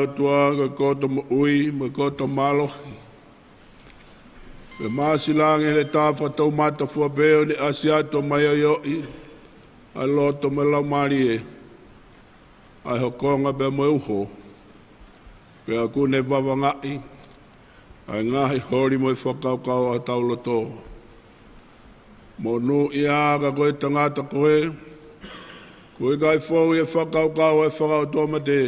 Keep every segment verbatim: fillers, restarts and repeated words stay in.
ʻOtua, ko e koto moʻui mo e koto mālohi. Pea māsila ange he tafa tau mata fua pē ʻo ne ʻasi atu ʻo maioʻioʻi ʻa e loto mo e laumālie, ʻa e hokonga pea mo e uho. Pea ʻoku ne vavangaʻi ʻa e ngaahi holi mo e fakakaukau ʻa hotau loto. Monūʻia ka ko e tangata ko ē, ʻoku ʻikai fou ʻi he fakakaukau ʻa e fakaʻotuamate,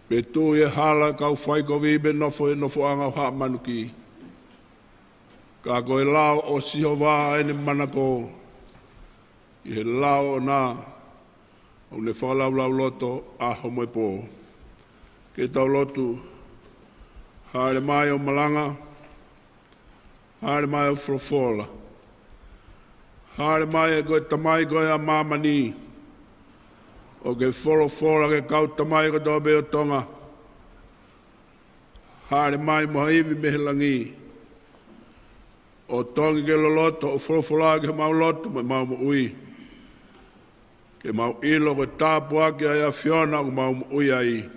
pe tuʻu ʻi he hala ʻo e kau faikovi, pe nofo ʻi he nofoʻanga ʻo haʻa manuki. Ka ko e lao ʻo Sihova ʻa ʻene manako, ʻi he lao ʻoʻona ʻoku ne fakalaulauloto ʻaho mo e pō. Ke tau lotu. Hāʻele mai ʻo malanga, hāʻele mai ʻo folofola. Hāʻele mai ʻa e ko e Tamai ko ē ʻa māmani, ʻo ke folofola ki he kau tamai kotoa pē ʻo Tonga. Hāʻele mai mo ha ivi mei he langi, ʻo tongi ke loloto hoʻo folofola ki heʻemau loto mo ʻemau moʻui. Ke mau ʻilo ko e tāpuaki ʻa e ʻAfiona ʻoku mau moʻui ai.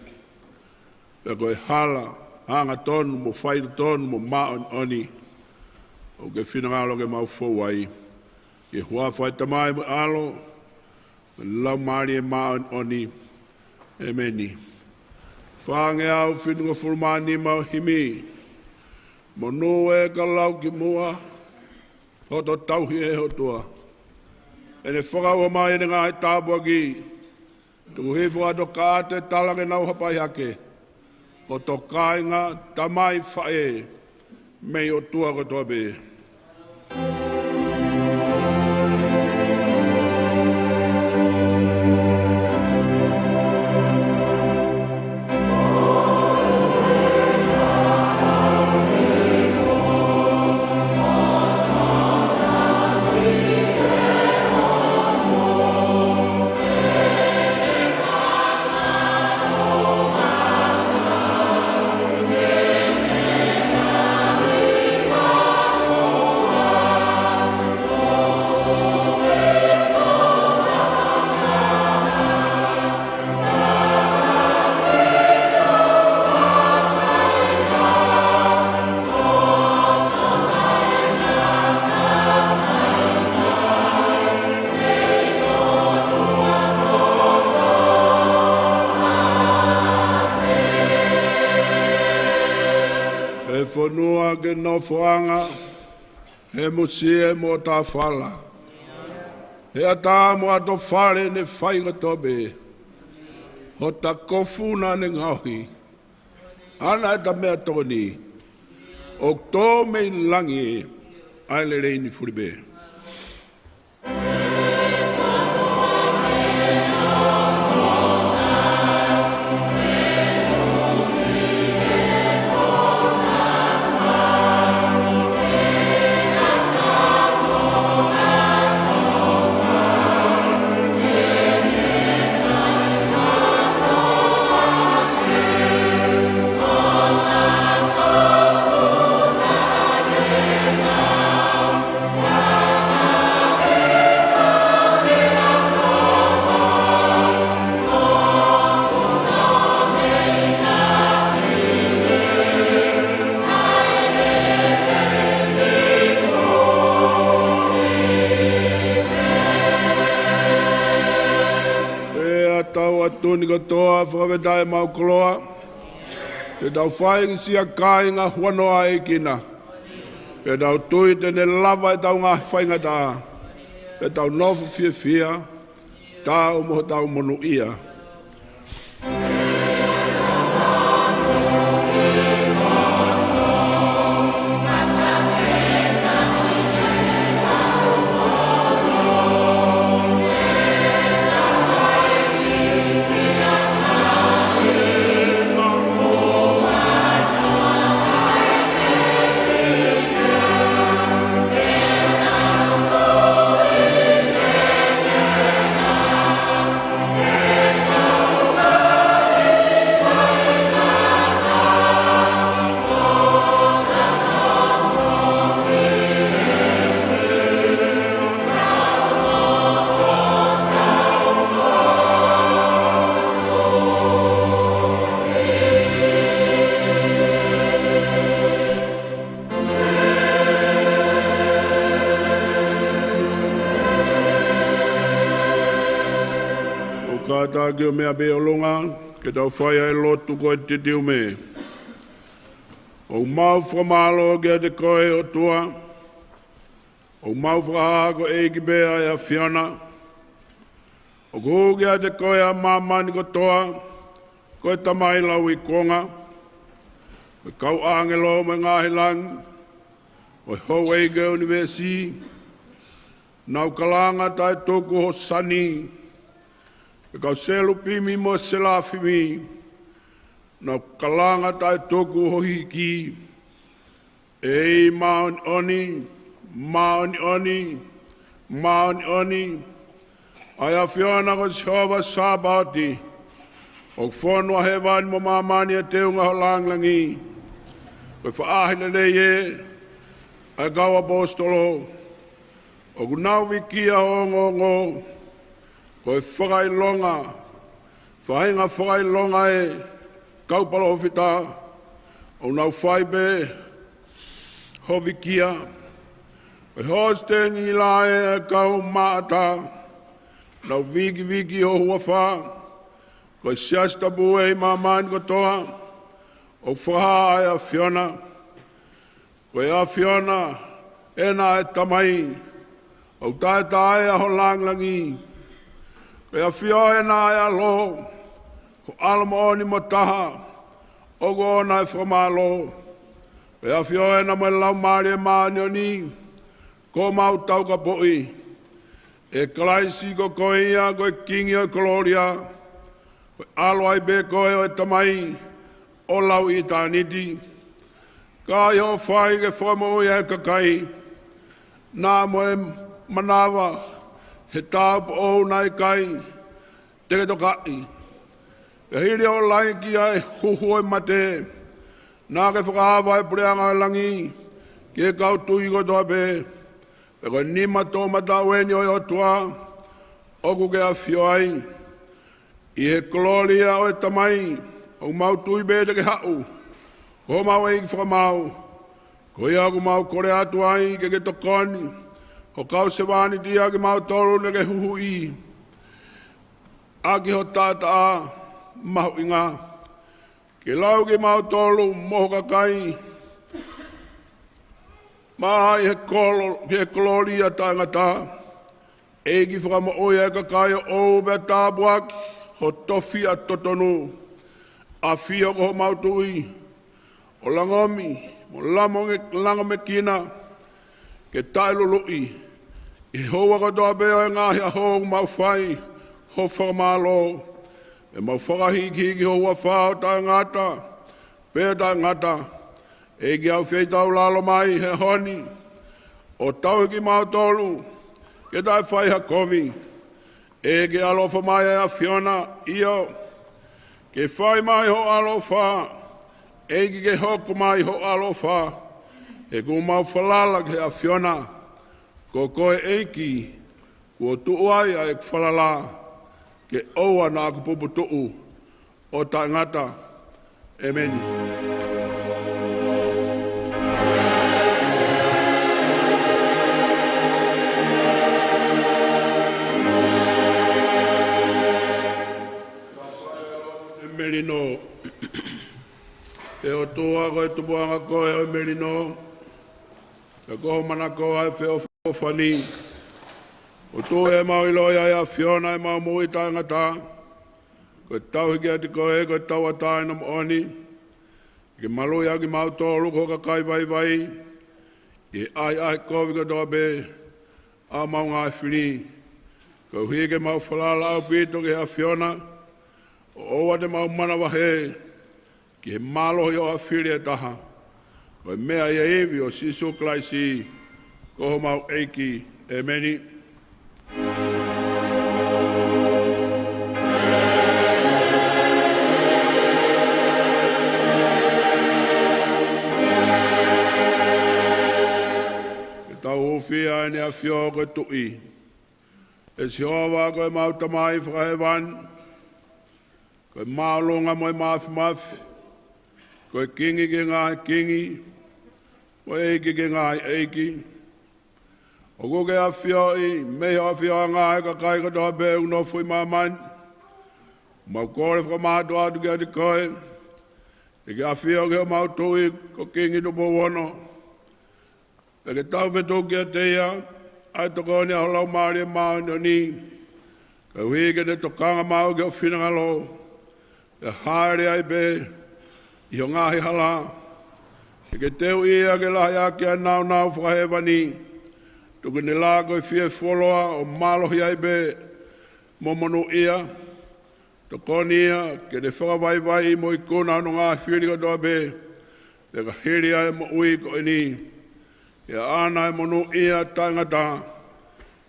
Pea ko e hala angatonu mo faitotonu mo māʻoniʻoni ʻoku ke finangalo ke mau fou ai. ʻI he huafa ʻo e Tamai mo e ʻAlo mo e Laumālie Māʻoniʻoni. ʻEmeni. Fāngeau fitungofulu mā nima ʻo e himi. Monū ē ka lau ki muʻa, hoto tauhi ʻe he ʻOtua. ʻEne fakauha mai ʻene ngaahi tāpuaki. Tuku hifo ʻa e tokāteline ke nau hapai hake. Hoto kāinga, tamai, faʻē, mei he ʻOtua kotoa pē. He fonua ke nofoʻanga, he musie mo ʻeta fala, he ʻatā mo ʻato fale ne fai kotoa pē. Hota kofu naʻa ne ngaohi, ʻAna ʻeta meʻatokoni, ʻoku tō mei langi ʻa e lelei ni fuli pē. Pea tau ʻatu ni kotoa, fakafetaʻi ʻemau koloa. Te tau fai ʻi he siʻa kāinga huanoa ʻa e ʻEiki na. Pea tau tui te ne lava ʻetau ngaahi faingataʻa. Pea tau nofo fiefia, taau mo hotau monūʻia. Tākiekina pē ʻi ʻolunga, ke tau fai ʻa e lotu ko e titiume. ʻOku mau fakamālō kiate koe ʻOtua, ʻoku mau fakahā ko e ʻEiki pē ʻa e ʻAfiona. ʻOku hū kiate koe ʻa māmani kotoa, ko e Tamai lauikuonga, ko e kau ʻāngelo mo e ngaahi langi, ko e houʻeiki ʻo e ʻunivēsi, nau kalanga taʻetuku ho sani, ko e kau selupimi mo e selafimi, nau kalanga taʻetuku ho hiki. ʻEiki māʻoniʻoni, māʻoniʻoni, māʻoniʻoni, ʻa e ʻAfiona ko Sihova Sāpaoti, ʻoku fonu ʻa hēvani mo māmani ʻi he teunga ho lāngilangi. Ko e faʻahi lelei ē ʻa e kau ʻaposetolo, ʻoku nau vikia ho ongoongo. Ko e fakaʻilonga, faʻahinga fakaʻilonga ʻa e kau palōfita, ʻoku nau fai pē ho vikia. Ko e hositengila ʻa e kau maʻata, nau vikiviki ho huafa. Ko e siasi tapu ē ʻi māmani kotoa, ʻoku fakahā ʻa e ʻAfiona. Ko e ʻAfiona ena ʻa e Tamai, ʻoku taʻetaʻeʻaho lāngilangi. Ko e ʻAfiona ena ʻa e ʻAlo, ko e ʻAlo moʻoni mo taha, ʻoku ʻoʻona ʻa e fakamālō. Ko e ʻAfiona mo e Laumālie Māʻoniʻoni, ko homau taukapoʻi. ʻE Kalaisi, ko koe ia ko e Kingi ʻo e kolōlia, ko e ʻAlo ai pē koe ʻo e Tamai ʻo lauʻitāniti. Ka ʻi hoʻo fai ke fakamoʻui ʻa e kakai, naʻa mo e manava he tāupoʻou naʻe ʻikai te ke tokaʻi. Pea hili hoʻo laiki ʻa e huhu ʻo e mate, naʻa ke fakaava ʻa e puleʻanga ʻo e langi ki he kau tui kotoa pē. Pea ko e nima toʻomataʻu eni ʻo e ʻOtua ʻoku ke ʻafio ai. ʻI he kolōlia ʻo e Tamai, ʻoku mau tui pē te ke haʻu ko homau ʻEiki Fakamaau. Ko ia ʻoku mau kole atu ai ke ke tokoni ho kau sevāniti ʻa kimautolu naʻa ke huhuʻi ʻaki ho taʻataʻa mahuʻinga, ke lau kimautolu mo ho kakai maʻa ʻi he kolo-, ki he kolōlia taʻengata. ʻEiki, fakamoʻui ʻa e kakai ʻoʻou pea tāpuaki ho tofiʻa totonu. ʻAfio ko homau Tuʻi, ʻo langomi mo langomi-, langomekina ke taʻeluluʻi ʻi he houa kotoa pē ʻo e ngaahi ʻaho ʻoku mau fai ho fakamālō. ʻE mau fakahikihiki ho huafa ʻo taʻengata pea taʻengata. ʻEiki, ʻaufeitaulalo mai he ʻaho ni ʻo tauhi kimautolu ke taʻe fai ha kovi. ʻEiki, ke ʻaloʻofa mai ʻa e ʻAfiona, ʻio, ke fai mai hoʻo ʻaloʻofa. ʻEiki, ke hoko mai hoʻo ʻaloʻofa. He ʻoku mau falala ki he ʻAfiona, ko koe ʻEiki kuo tuʻu ai ʻa e falala, ke ʻoua naʻa ke puputuʻu ʻo taʻengata. ʻEmeni. ʻE melino. ʻE ʻOtua, ko e tupuʻanga koe ʻo e melino, pea ko ho manako ʻa e feʻofoʻofani. ʻOtua, ʻoku mau ʻiloʻi ʻa e ʻAfiona ʻemau moʻui taʻengata, ko e tauhi kiate koe ko e tauʻatāina moʻoni. Ke maluʻi ʻa kimautolu ko ho kakai vaivai ʻi he ʻahiʻahi kovi kotoa pē ʻa homau ngaahi fili, koeʻuhi ke mau falala ʻaupito ki he ʻAfiona, ʻo ʻoua te mau manavahē ki he mālohi ʻo ha fili ʻe taha. Ko e meʻa ʻi he ivi ʻo Sīsū Kalaisi, ko homau ʻEiki. ʻEmeni. Ke tau hūfia ʻi heʻene ʻafio ko e Tuʻi. ʻE Sihova, ko ʻemau Tamai fakahēvani, ko e māʻolunga mo e māfimafi, ko e Kingi ki he ngaahi kingi, mo e ʻEiki ki he ngaahi ʻeiki. ʻOku ke ʻafioʻi mei ho ʻafioʻanga ʻa e kakai kotoa pē ʻoku nofo ʻi māmani. Mau kole fakamātoato kiate koe, ʻEiki ʻAfio, ki homau Tuʻi ko Kingi Tupou Ono, pea ke tau fetuku kiate ia ʻa e tokoni ʻa ho Laumālie Māʻoniʻoni, koeʻuhi ke ne tokanga maʻu ki ho finangalo, pea hāʻele ai pē ʻi ho ngaahi hala, ke ke teuʻi ia ke lahi ʻaki ʻa e nāunau fakahēvani. Tuku ke ne laka ʻo fie fuoloa ʻo mālohi ai pē mo monūʻia. Tokoni ia ke ne fakavaivaiʻi mo ikuna hono ngaahi fili kotoa pē, pea ka hili ʻa e moʻui ko eni, ʻe ʻaʻana ʻa e monūʻia taʻengata,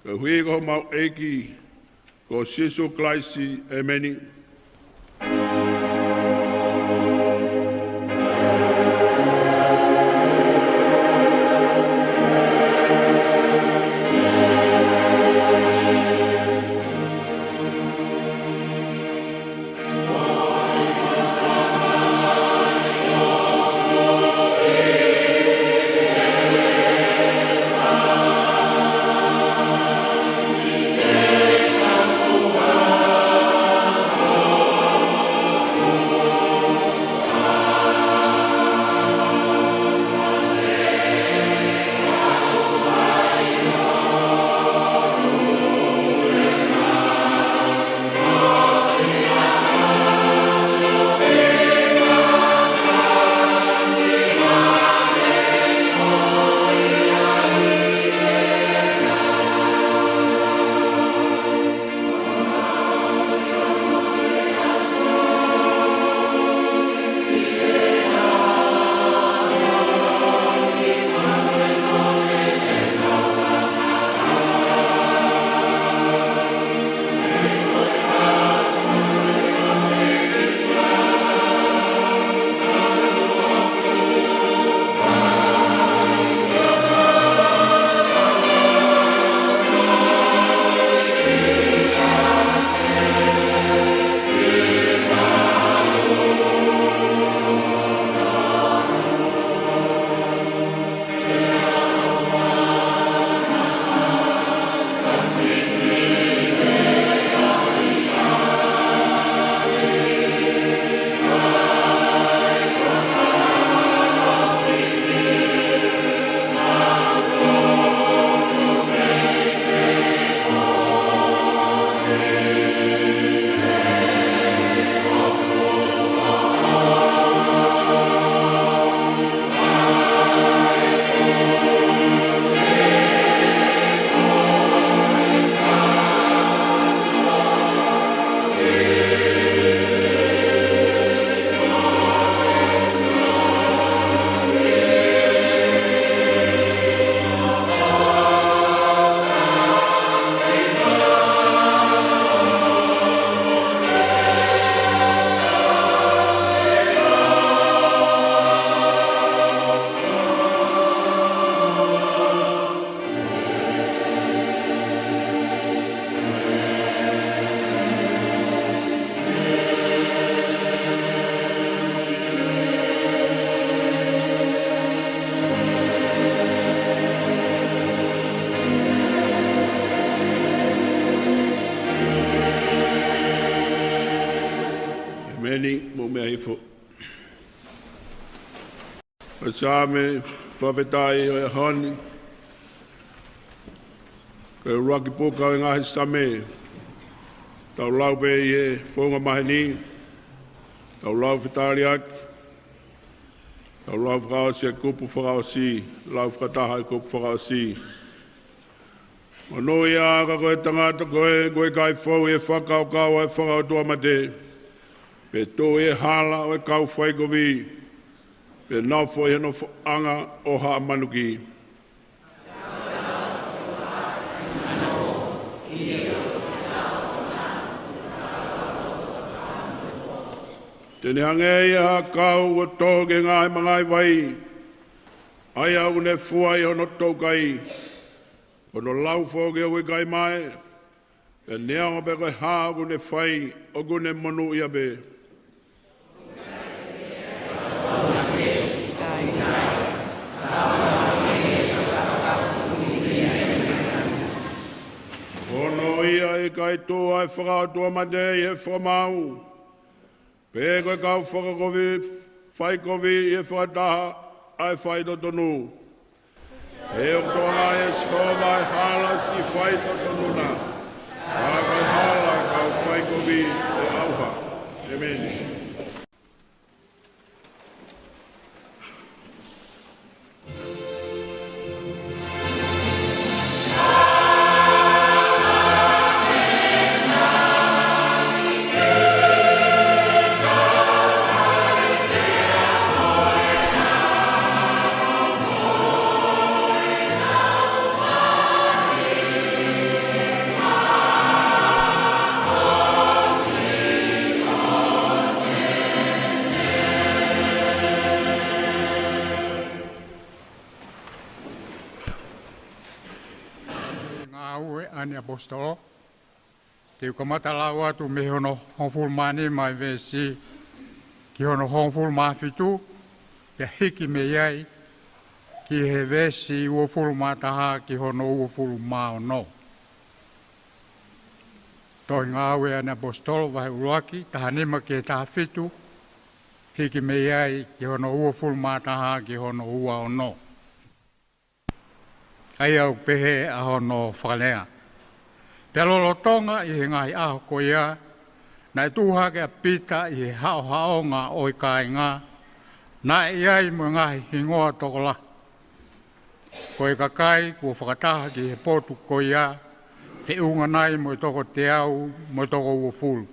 koeʻuhi ko homau ʻEiki ko Sīsū Kalaisi. ʻĒmeni. ʻĒmeni. Mou meʻa hifo. Ko e Saame fakafetaʻi ʻo e ʻaho ni, ko e ʻuluaki puka ʻo e ngaahi Saame, tau lau pē ʻi he founga maheni. Tau lau fetaliʻaki, tau lau fakaʻosi e kupu fakaʻosi, lau fakataha e kupu fakaʻosi. Monūʻia ā ka ko e tangata ko ē, ʻoku ʻikai fou ʻi he fakakaukau ʻa e fakaʻotuamate, pe tuʻu ʻi he hala ʻo e kau faikovi, pe nofo ʻi he nofoʻanga ʻo haʻa manuki. Te ne hangē ia ha kau ʻoku tō ki he ngaahi mangaʻi vai, ʻa ia ʻoku ne fua ʻi hono toukai. Ko hono lau foki ʻoku ʻikai mae, pea neongo pe ko e hā ʻoku ne fai, ʻoku ne monūʻia pē. Ko hono ʻoia ʻe ʻikai tuʻu ʻa e fakaʻotuamate ʻi he fakamaau, pe ko e kau fakakovi, faikovi ʻi he fakataha ʻa e faitotonu. He ʻoku tokangaʻi ʻe Sihova ʻa e hala siʻi faitotonu na, ka ko e hala ʻa e kau faikovi ʻe ʻauha. ʻEmeni. Ngāue ʻa e ʻAposetolo. Te u kamata lau atu mei hono hongofulu mā nima ʻa e veesi ki hono hongofulu mā fitu, pea hiki mei ai ki he veesi uofulu mā taha ki hono uofulu mā ono. Tohi Ngāue ʻa e ʻAposetolo, vahe ʻuluaki, taha nima ki he taha fitu, hiki mei ai ki hono uofulu mā taha ki hono ua ono. ʻA ia ʻoku pehē ʻa hono fakalea. Pea lolotonga ʻi he ngaahi ʻaho ko ia, naʻe tuʻu hake ʻa Pita ʻi he haʻohaʻonga ʻo e kāinga, naʻe ʻi ai mo e ngaahi hingoa tokolahi. Ko e kakai kuo fakataha ki he potu ko ia, feʻunga nai mo e toko teau mo e toko uofulu.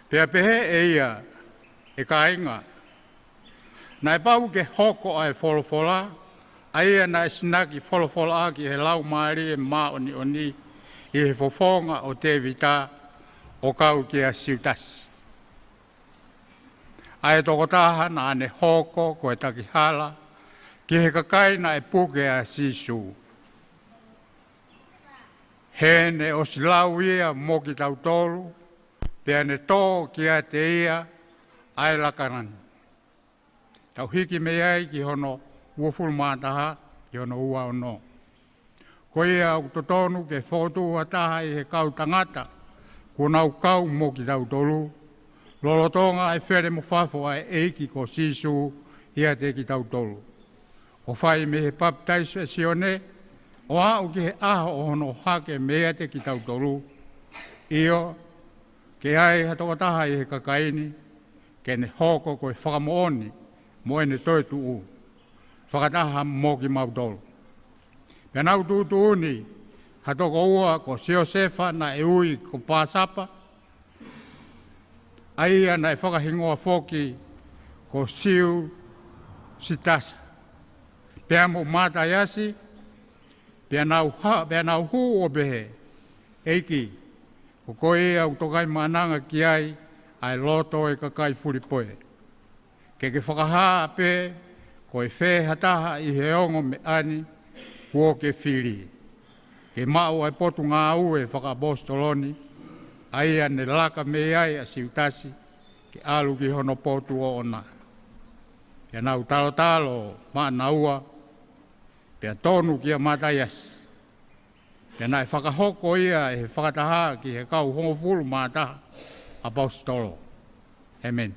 Pea pehē ʻe ia, ʻE kāinga, naʻe pau ke hoko ʻa e folofola, ʻa ia naʻe sinaki folofola ʻaki ʻe he Laumālie Māʻoniʻoni ʻi he fofonga ʻo Tēvita, ʻo kau kia Siutasi, ʻa e tokotaha naʻa ne hoko ko e takihala ki he kakai naʻe puke ʻa Sīsū. He ne ʻosi lau ia mo kitautolu, pea ne tō kiate ia ʻa e lakanga ni. Tau hiki mei ai ki hono uofulu mā taha, ki hono ua ono. Ko ia ʻoku totonu ke fokotuʻu ha taha ʻi he kau tangata kuo nau kau mo kitautolu, lolotonga ʻa e fele mo fafo ʻa e ʻEiki ko Sīsū ʻiate kitautolu, ʻo fai mei he papitaiso ʻa Sione, ʻo aʻu ki he ʻaho ʻo hono ʻohake meiate kitautolu. ʻIo, ke ʻi ai ha tokotaha ʻi he kakai ni, ke ne hoko ko e fakamoʻoni mo ʻene toetuʻu, fakataha mo kimautolu. Pea nau tuʻutuʻuni ha tokoua ko Siosefa naʻe ui ko Pāsapa, ʻa ia naʻe fakahingoa foki ko Siusitasa, pea mo Mātaiasi, pea nau ha-, pea nau hū ʻo pehē, ʻEiki, ko koe ia ʻoku tokaimaʻananga ki ai ʻa e loto ʻo e kakai fulipoe. Ke ke fakahā pē ko e fē ha taha ʻi he ongo meʻa ni kuo ke fili, ke maʻu ʻa e potungāue fakaʻaposetolo ni, ʻa ia ne laka mei ai ʻa Siutasi ke ʻalu ki hono potu ʻoʻona. Pea nau talotalo maʻanaua, pea tonu kia Mātaiasi. Pea naʻe fakahoko ia ʻe he fakataha ki he kau hongofulu mā taha ʻaposetolo. ʻEmeni.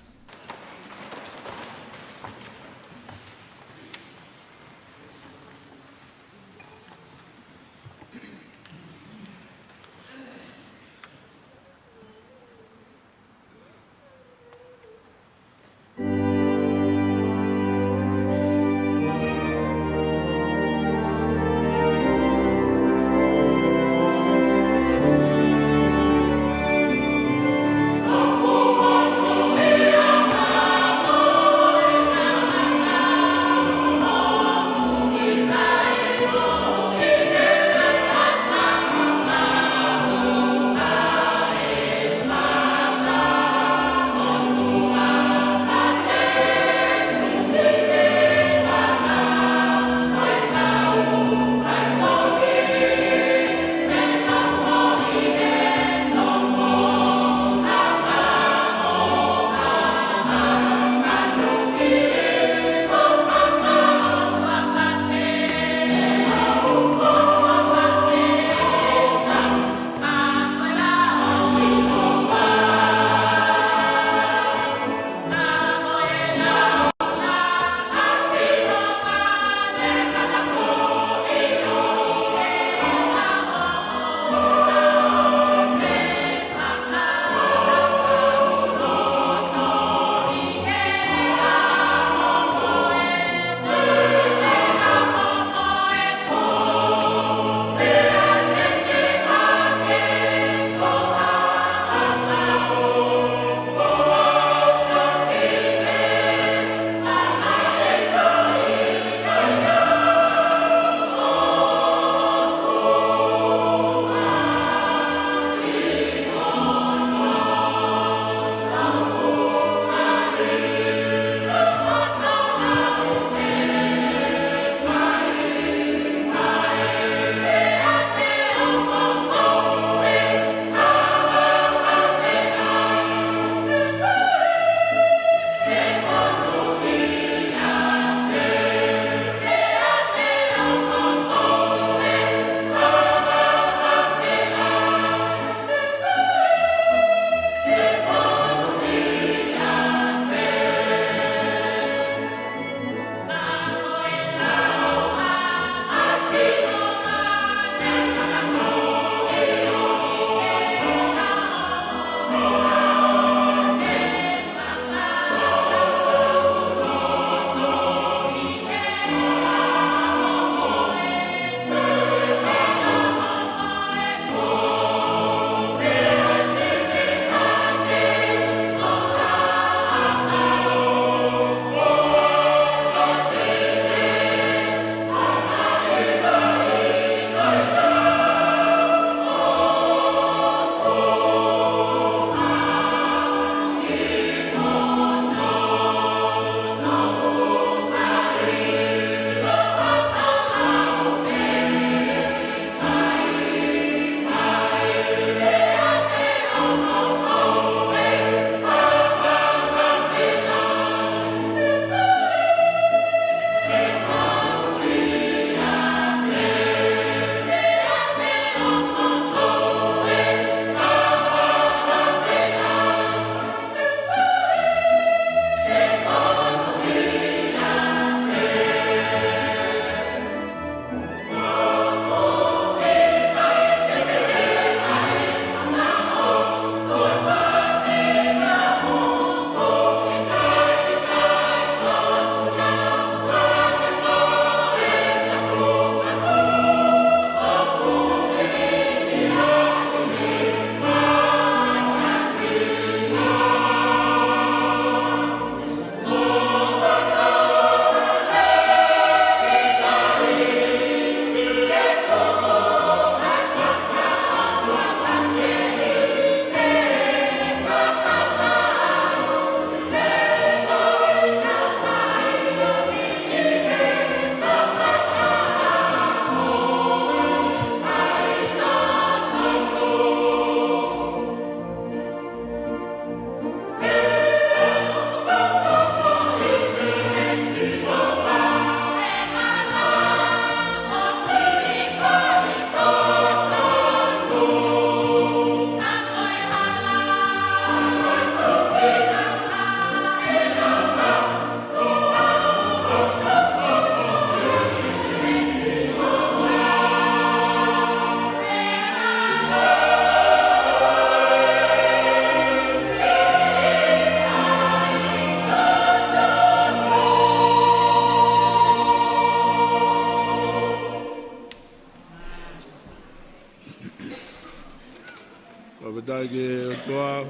Fakafetaʻi ki he ʻOtua,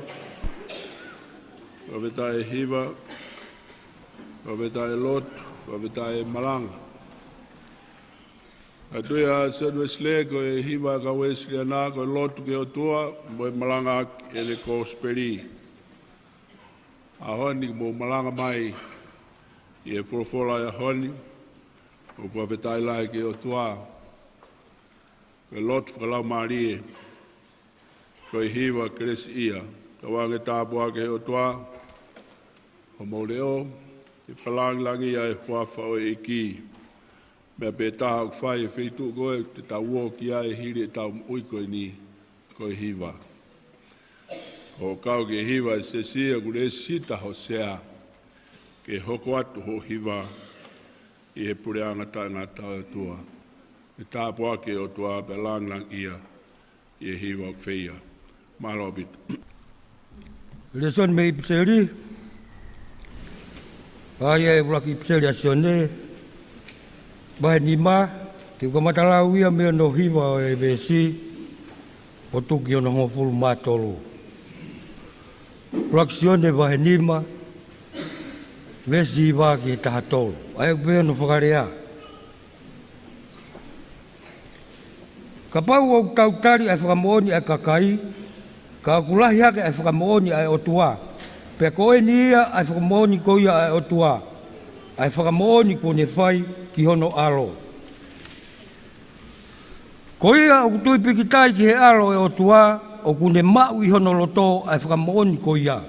fakafetaʻi hiva, fakafetaʻi lotu, fakafetaʻi malanga. ʻA e tui ʻa Sione Uesilē, ko e hiva ʻa e kau Uesiliana, ko e lotu ki he ʻOtua, mo e malanga ʻaki ʻene kosipeli. ʻAho ni mou malanga mai ʻi he folofola ʻo e ʻaho ni, ʻo fakafetaʻi lahi ki he ʻOtua. Ko e lotu fakalaumālie, ko e hiva kelesiʻia, kau ange tāpuaki ʻa e ʻOtua, ʻo mou leʻo, ʻi he fakalāngilangiʻi ʻa e huafa ʻo e ʻEiki. Meʻa pē taha ʻoku fai ʻi he feituʻu ko ē te tau ō ki ai hili ʻetau moʻui ko eni, ko e hiva. ʻO kau ki he hiva ʻa e siasi ʻoku lēsisita ho sea, ke hoko atu hoʻo hiva ʻi he puleʻanga taʻengata ʻo e ʻOtua. ʻE tāpuaki ʻe he ʻOtua pea lāngilangiʻia ʻi he hiva ʻoku feia. Mālō ʻaupito. Lēsoni mei he ʻIpiseli, ʻa ia ʻe ʻuluaki ʻIpiseli ʻa Sione, vahe nima, te u kamata lau ia mei hono hiva ʻo e veesi, ʻo tuku ki hono hongofulu mā tolu. ʻUluaki Sione vahe nima, veesi hiva ki he taha tolu. ʻA ia ʻoku pehē hono fakalea. Kapau ʻoku tau tali ʻa e fakamoʻoni ʻa e kakai, ka ʻoku lahi hake ʻa e fakamoʻoni ʻa e ʻOtua, pea ko eni ia ʻa e fakamoʻoni ko ia ʻa e ʻOtua, ʻa e fakamoʻoni kuo ne fai ki hono ʻAlo. Ko ia ʻoku tui pikitai ki he ʻAlo ʻo e ʻOtua, ʻoku ne maʻu ʻi hono loto ʻa e fakamoʻoni ko ia.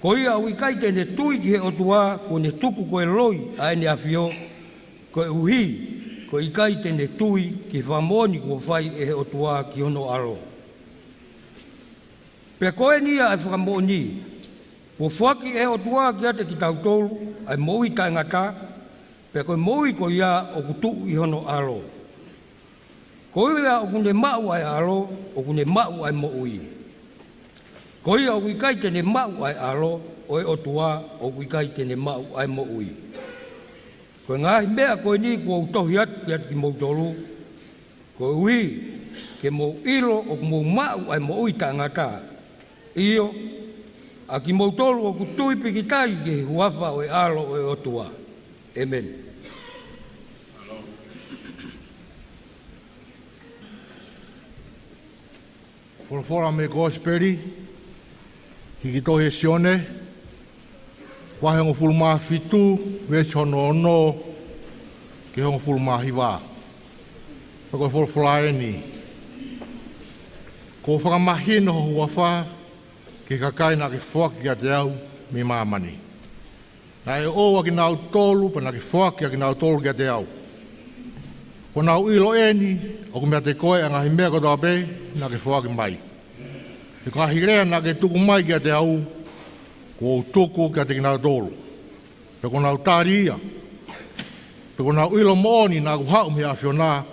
Ko ia ʻoku ʻikai te ne tui ki he ʻOtua, kuo ne tuku ko e loi ʻa ʻEne ʻAfio, koeʻuhi ko e ʻikai te ne tui ki he fakamoʻoni kuo fai ʻe he ʻOtua ki hono ʻAlo. Pea ko eni ia ʻa e fakamoʻoni, kuo foaki ʻe he ʻOtua kiate kitautolu ʻa e moʻui taʻengata, pea ko e moʻui ko ia ʻoku tuʻu ʻi hono ʻAlo. Ko ia ʻoku ne maʻu ʻa e ʻAlo, ʻoku ne maʻu ʻa e moʻui. Ko ia ʻoku ʻikai te ne maʻu ʻa e ʻAlo ʻo e ʻOtua, ʻoku ʻikai te ne maʻu ʻa e moʻui. Ko e ngaahi meʻa ko eni kuo u tohi atu kiate kimoutolu, koeʻuhi ke mou ʻilo ʻoku mou maʻu ʻa e moʻui taʻengata. ʻIo, ʻa kimoutolu ʻoku tui pikitai ki he huafa ʻo e ʻAlo ʻo e ʻOtua. ʻĒmeni. Folofola mei he Kosipeli, hiki tohi ʻe Sione, vahe hongofulu mā fitu, veesi hono ono ki he hongofulu mā hiva. Pea ko e folofola eni. Kuo u fakamahino ho huafa ki he kakai naʻa ke foaki kiate au mei māmani. Naʻe ʻoʻou ʻa kinautolu, pea naʻa ke foaki ʻa kinautolu kiate au. Kuo nau ʻilo eni, ʻoku meiate koe ʻa e ngaahi meʻa kotoa pē naʻa ke foaki mai. He ko e ngaahi lea naʻa ke tuku mai kiate au, kuo u tuku kiate kinautolu. Pea kuo nau tali ia. Pea kuo nau ʻilo moʻoni naʻa ku haʻu mei he ʻAfiona,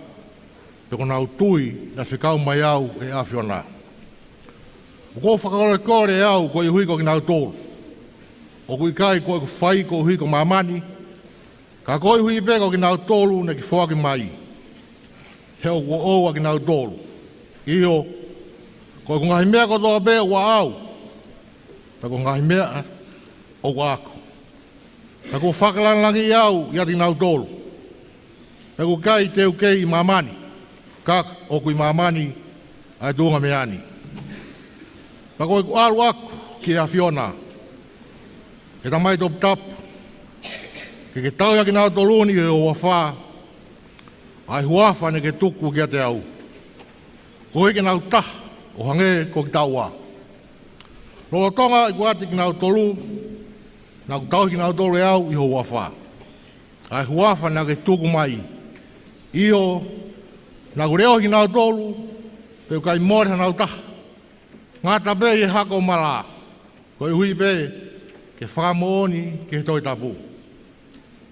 pea kuo nau tui naʻe fekau mai au ʻe he ʻAfiona. ʻOku ou fakakolekole au koeʻuhi ko kinautolu. ʻOku ʻikai ko ʻeku fai koeʻuhi ko māmani, ka koeʻuhi pē ko kinautolu naʻa ke foaki mai. He ʻoku ʻoʻou ʻa kinautolu. ʻIo, ko ʻeku ngaahi meʻa kotoa pē ʻoku ʻaʻau, pea ko e ngaahi meʻa ʻoku ʻaku. Pea kuo fakalāngilangiʻi au ʻiate kinautolu. Pea ʻoku ʻikai te u kei ʻi māmani, ka ʻoku ʻi māmani ʻa e tuʻunga meʻa ni. Pea ko ʻeku ʻalu ʻaku ki he ʻAfiona, ʻe Tamai toputapu, ke ke tauhi ʻa kinautolu ni ʻi ho huafa, ʻa e huafa naʻa ke tuku kiate au. Koeʻuhi ke nau taha, ʻo hangē ko kitaua. Lolotonga ʻeku ʻiate kinautolu, naʻa ku tauhi kinautolu ʻe au ʻi ho huafa, ʻa e huafa naʻa ke tuku mai. ʻIo, naʻa ku leʻohi kinautolu, pea ʻoku ʻikai mole hanau taha, ngata pē ʻi he hako ʻo mala, koeʻuhi pē ke fakamoʻoni ki he Tohi Tapu.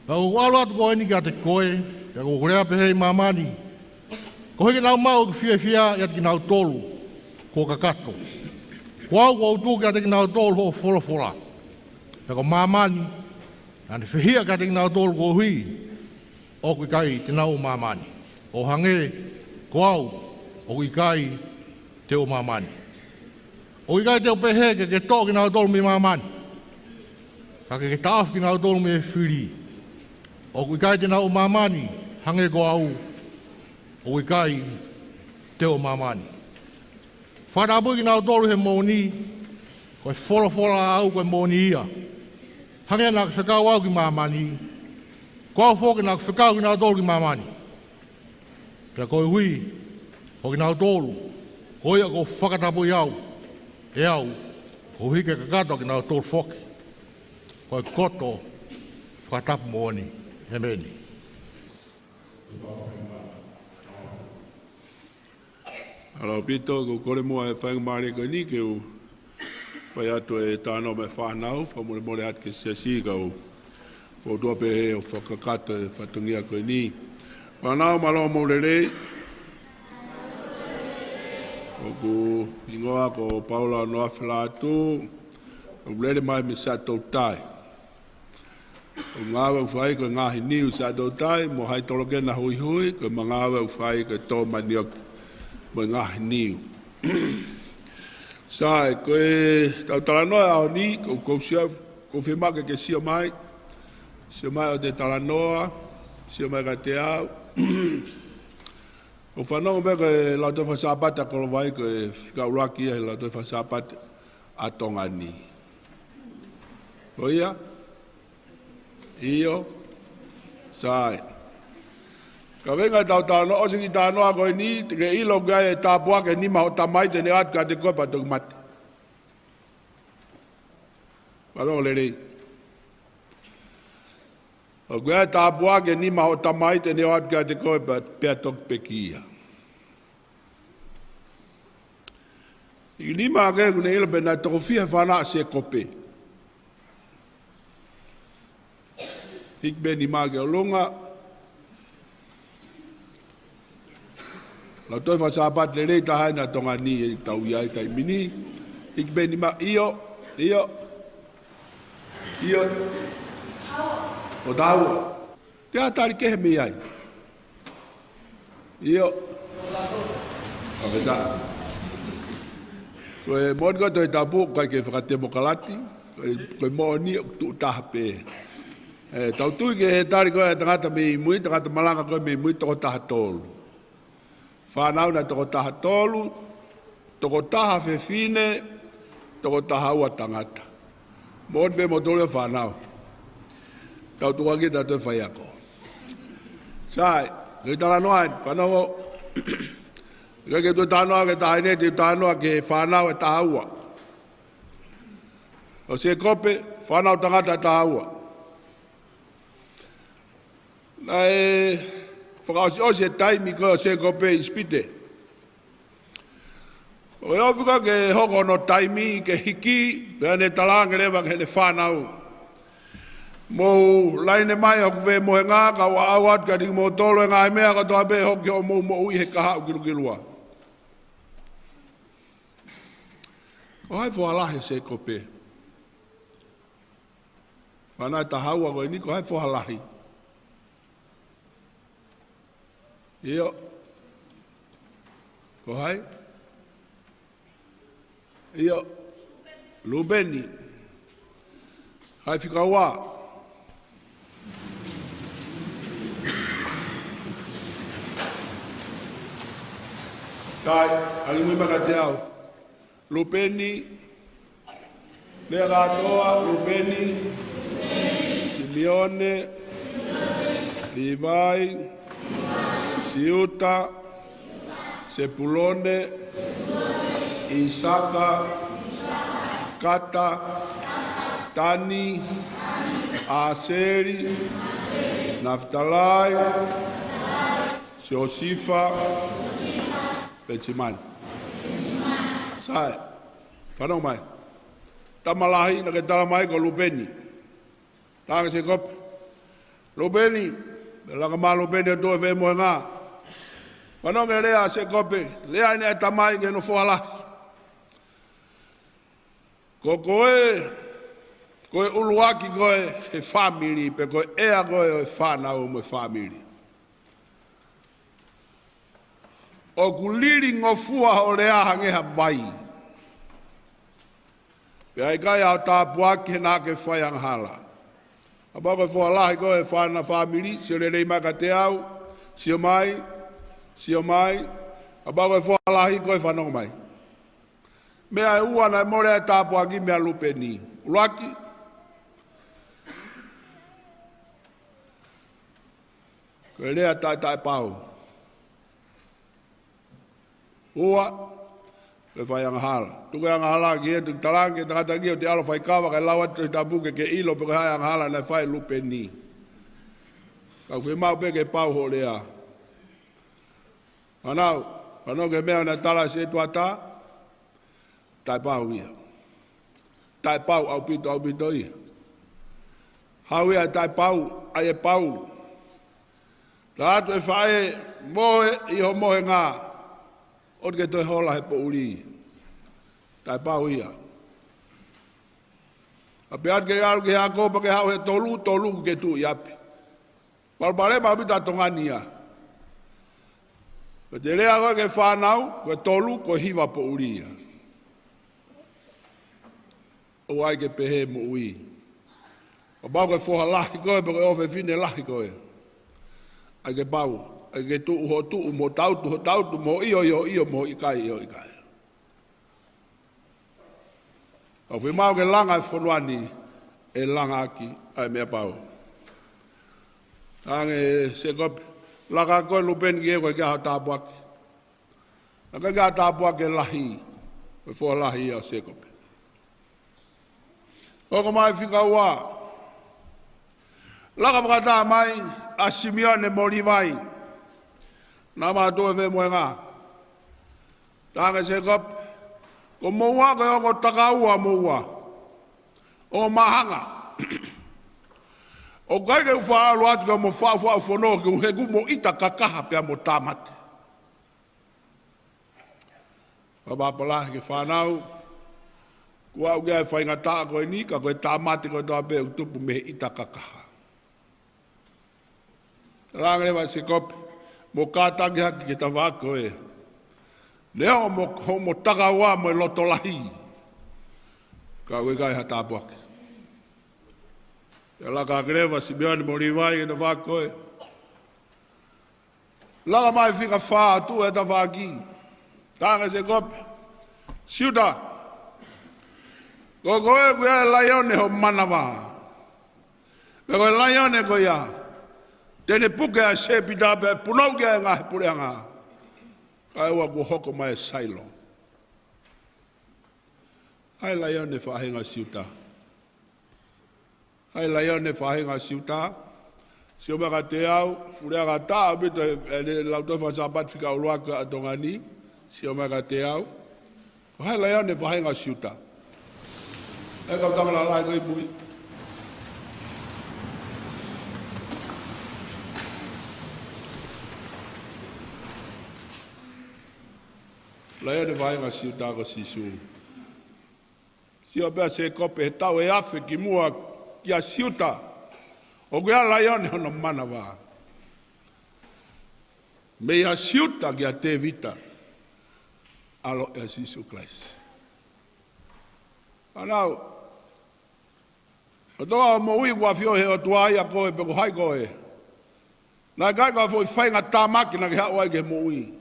Pea ʻoku ou ʻalu atu ko eni kiate koe, pea ʻoku ou lea pehē ʻi māmani, koeʻuhi ke nau maʻu ʻeku fiefia ʻiate kinautolu kuo kakato. Ko au kuo u tuku kiate kinautolu hoʻo folofola. Pea ko māmani naʻa ne fehiʻa kiate kinautolu koeʻuhi ʻoku ʻikai te nau ʻo māmani, ʻo hangē ko au ʻoku ʻikai te ō ʻo māmani. ʻOku ʻikai te u pehē ke ke toʻo kinautolu mei māmani, ka ke ke taʻofi kinautolu mei he fili. ʻOku ʻikai te nau ō ʻo māmani hangē ko au ʻoku ʻikai te u ō ʻo māmani. Fakatapui kinautolu he moʻoni, ko e folofola ʻaʻau ko e moʻoni ia. Hangē naʻa ke fekau au ki māmani, ko au foki naʻa ku fekau kinautolu ki māmani. Pea koeʻuhi ko kinautolu, ko ia ʻoku ou fakatapui au, ʻe au, koeʻuhi ke kakato ʻa kinautolu foki, ko e koto fakatapu moʻoni. ʻEmeni. Mālō ʻaupito, ʻoku ou kole muʻa he faingamālie ko eni ke u fai atu e talanoa maʻa e fānau, fakamolemole atu ki he siasi ka ʻoku ou fakaʻutua pē he ʻoku fakakakato e fatongia ko eni. Fānau, mālō hoʻomou lelei. ʻOku hingoa ko Paula Noafelatu, ʻoku ou lele mai mei Siaʻatoutai. ʻOku ngāue ʻoku fai ko e ngaohi niu Siaʻatoutai, mo Haitolokena Huihui, ko ʻema ngāue ʻoku fai ko e tō manioke mo e ngaohi niu. Sai, ko ʻetau talanoa he ʻaho ni, ʻoku ou sio, ʻoku ou fiemaʻu ke ke sio mai, sio mai ʻo te talanoa, sio mai kiate au. ʻOku ou fanongo pē ko e Lautohi Faka-Sāpate ʻa Kolovai, ko e fika ʻuluaki ia he Lautohi Faka-Sāpate ʻa Tonga ni. Ko ia? ʻIo. Sai. Ka venga tau talanoa, ʻosi ki talanoa ko eni, te ke ʻilo ʻoku ʻi ai e tāpuaki ʻe nima hoʻo tamai te ne ʻoatu kiate koe pea toki mate. Mālō lelei. ʻOku ʻi ai e tāpuaki ʻe nima hoʻo tamai te ne ʻoatu kiate koe pea, pea toki pekia. ʻI he nima ʻa ē ʻoku ne ʻilo pē naʻe toko fiha e fānau ʻa Sēkope. Hiki pē nima ki ʻolunga. Lautohi Faka-Sāpate lelei taha eni ʻa Tonga ni ʻoku tau ʻi ai he taimi ni. Hiki pē nima, ʻio, ʻio, ʻio. ʻO taua. Te a tali kehe mei ai. ʻIo. Fakafetaʻi. Ko e moʻoni ko e Tohi Tapu, ʻoku ʻikai ke fakatemokalati, ko e, ko e moʻoni ʻoku tuʻu taha pē. ʻE, tau tui ki he tali ko ē ʻa e tangata mei mui, tangata malanga ko ē mei mui, toko taha tolu. Fānau naʻe toko taha tolu, toko taha fefine, toko taha ua tangata. Moʻoni pē moutolu ia fānau. Tau tukuange ʻetau toe faiako. Sai, ke talanoa ai, fanongo. Ke ke toe talanoa ki he taʻahine, te u talanoa ki he fānau ʻe taha ua. ʻO Sēkope, fānau tangata ʻe taha ua. Naʻe fakaʻosiʻosi e taimi ko ē ʻo Sēkope ʻi ʻIsipite. ʻO e ofi ko ē ke hoko hono taimi ke hiki, pea ne talaange leva ki heʻene fānau. Mou laine mai hoku veʻe mohenga, ka u ʻaʻau atu kiate kimoutolu e ngaahi meʻa kotoa pē ʻe hoko ki hoʻomou moʻui he kahaʻu kilukilua. Ko hai e foha lahi ʻo Sēkope? Fānau ʻe taha ua ko eni, ko hai e foha lahi? ʻIo. Ko hai? ʻIo. Lūpeni. Hai fika ua? Sai, ʻalu mui mai kiate au. Lūpeni, lea kātoa, Lūpeni, Simione, Līvai, Siuta, Sepulone, ʻIsaka, Kata, Tani, ʻAseli, Nafitalai, Siosifa, Penisimani. Sai, fanongo mai. Tama lahi naʻa ke tala mai ko Lūpeni. Talaange ʻe Sēkope. Lūpeni, laka mai Lūpeni ʻo tuʻu he veʻe mohenga. Fanongo ki he lea ʻa Sēkope, lea eni ʻa e tamai ki hono foha lahi. Ko koe, ko e ʻuluaki koe he fāmili, pe ko e ʻea koe ʻo e fānau mo e fāmili. ʻOku lilingofua hoʻo lea hangē ha vai. Pea ʻikai haʻo tāpuaki he naʻa ke fai angahala. Kapau ko e foha lahi koe, fānau fāmili, sio lelei mai kiate au, sio mai, sio mai. Kapau ko e foha lahi koe, fanongo mai. Meʻa ʻe ua naʻe mole ai e tāpuaki meia Lupeni. ʻUluaki, ko e lea taʻetaʻepau. Ua, ko e fai angahala. Tuku e angahala ki he, tuku talaange ki he tangata ko ē ʻoku te ʻalu ʻo fai kava kae lau atu Tohi Tapu ke ke ʻilo pe ko e hā e angahala naʻe fai ʻe Lupeni. Ka ʻoku fiemaʻu pē ke pau hoʻo lea. Fānau, fānau, ko e meʻa naʻe tala ʻe Setuata, taʻepau ia. Taʻepau ʻaupito, ʻaupito ia. Haʻu ia taʻepau, ʻai e pau. Tala atu ʻe faʻē, mohe ʻi hoʻo mohenga, ʻoua te ke toe hola he poʻuli. Taʻepau ia. ʻA pē atu ke ʻalu ki he ako pea ke haʻu he tolu, tolu ke tuʻu ʻi ʻapi. Palopalema ʻaupito ʻa Tonga ni ia. Ko e lea ko ē ki he fānau, ko e tolu, ko e hiva poʻuli ia. ʻOua ʻe ke pehē moʻui. Kapau ko e foha lahi koe, pe ko e ʻofefine lahi koe. ʻAi ke pau, ʻai ke tuʻu hoʻo tuʻu, mo tautu hoʻo tautu, mo ʻio ʻi hoʻo ʻio, mo ʻikai ʻi hoʻo ʻikai. ʻOku fiemaʻu ke langa e fonua ni, ʻe langa ʻaki ʻa e meʻa pau. Talaange ʻe Sēkope, laka koe Lupeni ki he ko e ke ʻaho tāpuaki. Naʻe ʻikai ke ʻi ai ha tāpuaki lahi, ko e foha lahi ia ʻo Sēkope. Hoko mai fika ua. Laka fakataha mai ʻa Simione mo Līvai. Naʻa mau tuʻu he femoʻuekina. Talaange ʻe Sēkope, ko moua ko e ongo takaua moua. Ongo māhanga. ʻOku ʻikai ke u faʻa ʻalu atu ke mo faʻufaʻu fono ke u heku mo ʻita kakaha pea mo tāmate. Fakapapālangi ki he fānau, kuo aʻu ki ai e faingataʻa ko eni, ka ko e tāmate kotoa pē ʻoku tupu mei he ʻita kakaha. Talaange leva ʻe Sēkope, mo kātaki hake ki he tafaʻaki ko ē. Neongo mo, mo takaua mo e loto lahi. Ka ʻoku ʻikai ha tāpuaki. Pea laka hake leva ʻa Simione mo Līvai ki he tafaʻaki ko ē. Laka mai fika fā, tuʻu he tafaʻaki. Talaange ʻe Sēkope, Siuta, ko koe ʻoku ʻi ai e laione ho manava. Pea ko e laione ko ia, te ne puke ʻa e sēpita pea punou ki ai e ngaahi puleʻanga. Kae ʻoua kuo hoko mai e Sailo. ʻAi laione faʻahinga Siuta. ʻAi laione faʻahinga Siuta. Sio mai kiate au, fulianga taʻa ʻaupito ʻe, ʻe, ʻe Lautohi Faka-Sāpate fika ʻuluaki ʻa Tonga ni. Sio mai kiate au. Ko hai laione faʻahinga Siuta? ʻE kau tama lalahi ko ē ʻi mui. Laione faʻahinga Siuta ko Sīsū. Sio pē ʻa Sēkope he taʻu ʻe afe kimuʻa kia Siuta. ʻOku ʻi ai e laione hono manava. Meia Siuta kia Tēvita. ʻAlo ʻia Sīsū Kalaisi. Fānau, ʻo toa ʻo moʻui kuo ʻafioʻi ʻe he ʻOtua ia koe pe ko hai koe. Naʻe ʻikai ko ha foʻi faingatāmaki naʻa ke haʻu ai ki he moʻui.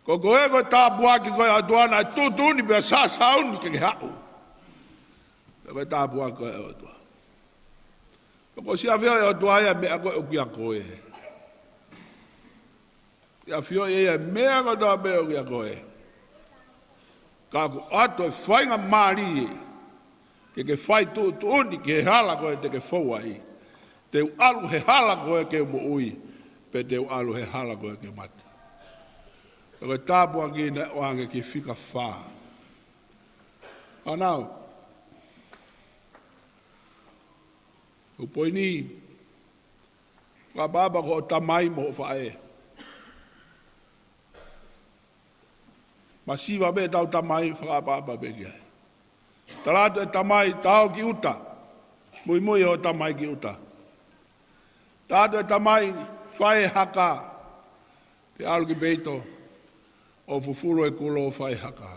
Ko koe ko e tāpuaki ko ē ʻa e ʻOtua naʻe tuʻutuʻuni pea sāsāuni ke ke haʻu. Pea ko e tāpuaki ko ē ʻa e ʻOtua. Pea kuo ʻosi ʻafioʻi ʻe he ʻOtua ia e meʻa ko ē ʻoku ʻia koe. ʻAfioʻi ʻe ia e meʻa kotoa pē ʻoku ʻia koe. Ka kuo ʻoatu e faingamālie ke ke fai tuʻutuʻuni ki he hala ko ē te ke fou ai. Te u ʻalu he hala ko ē ke u moʻui, pe te u ʻalu he hala ko ē ke mate. Ko e tāpuaki naʻe ʻoange ki he fika fā. Fānau. Ko e poini, fakaʻapaʻapa ki hoʻo tamai mo hoʻo faʻē. Masiva pē ʻetau tamai, fakaʻapaʻapa pē ki ai. Tala atu ʻe he tamai, tā ō ki ʻuta. Muimui hoʻo tamai ki ʻuta. Tala atu ʻe he tamai, fai e haka. Ke ʻalu ki peito ʻo fufulu e kulo ʻo fai haka.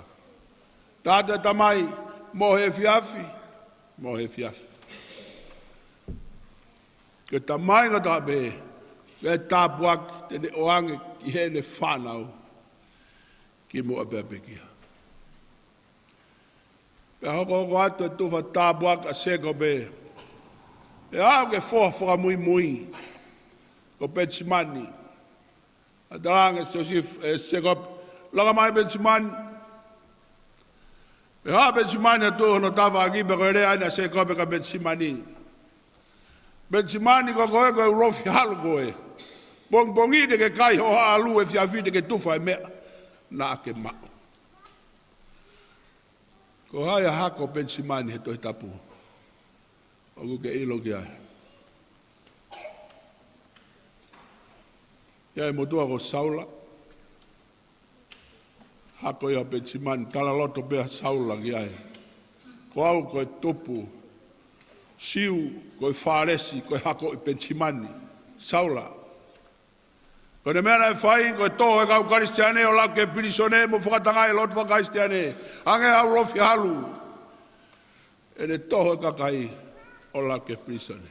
Tata, Tamai, mohe efiafi, mohe efiafi. Ke Tamai ngata pē, ke tāpuaki te ne ʻoange ki heʻene fānau kimuʻa pea pekia. Pea hokohoko atu e tufa tāpuaki ʻa Sēkope, ʻo aʻu ki he foha fakamuimui ko Penisimani. ʻA e talaange ʻe Siosifa, ʻe Sēkope, laka mai Penisimani. Pea haʻu Penisimani ʻo tuʻu hono tafaʻaki, pea ko e lea ʻeni ʻa Sēkope kia Penisimani: Penisimani, ko koe ko e ulofi halu koe. Pongipongi te ke kai hoʻo haʻa ʻalu, efiafi te ke tufa e meʻa naʻa ke maʻu. Ko hai ʻa e hako ʻo Penisimani he Tohi Tapu ʻoku ke ʻilo ki ai? ʻI ai e motuʻa ko Saula, hako ia ʻo Penisimani. Talaloto pē ʻa Saula ki ai: Ko au ko e tupu Siu, ko e Fālesi, ko e hako ʻi Penisimani, Saula. Ko ʻene meʻa naʻe fai, ko e toho e kau Kalisitiane ʻo laku ki he pilīsone mo fakatangaʻi e lotu faka-Kalisitiane. Hangē ha ulofi halu ʻene toho e kakai ʻo laku ki he pilīsone.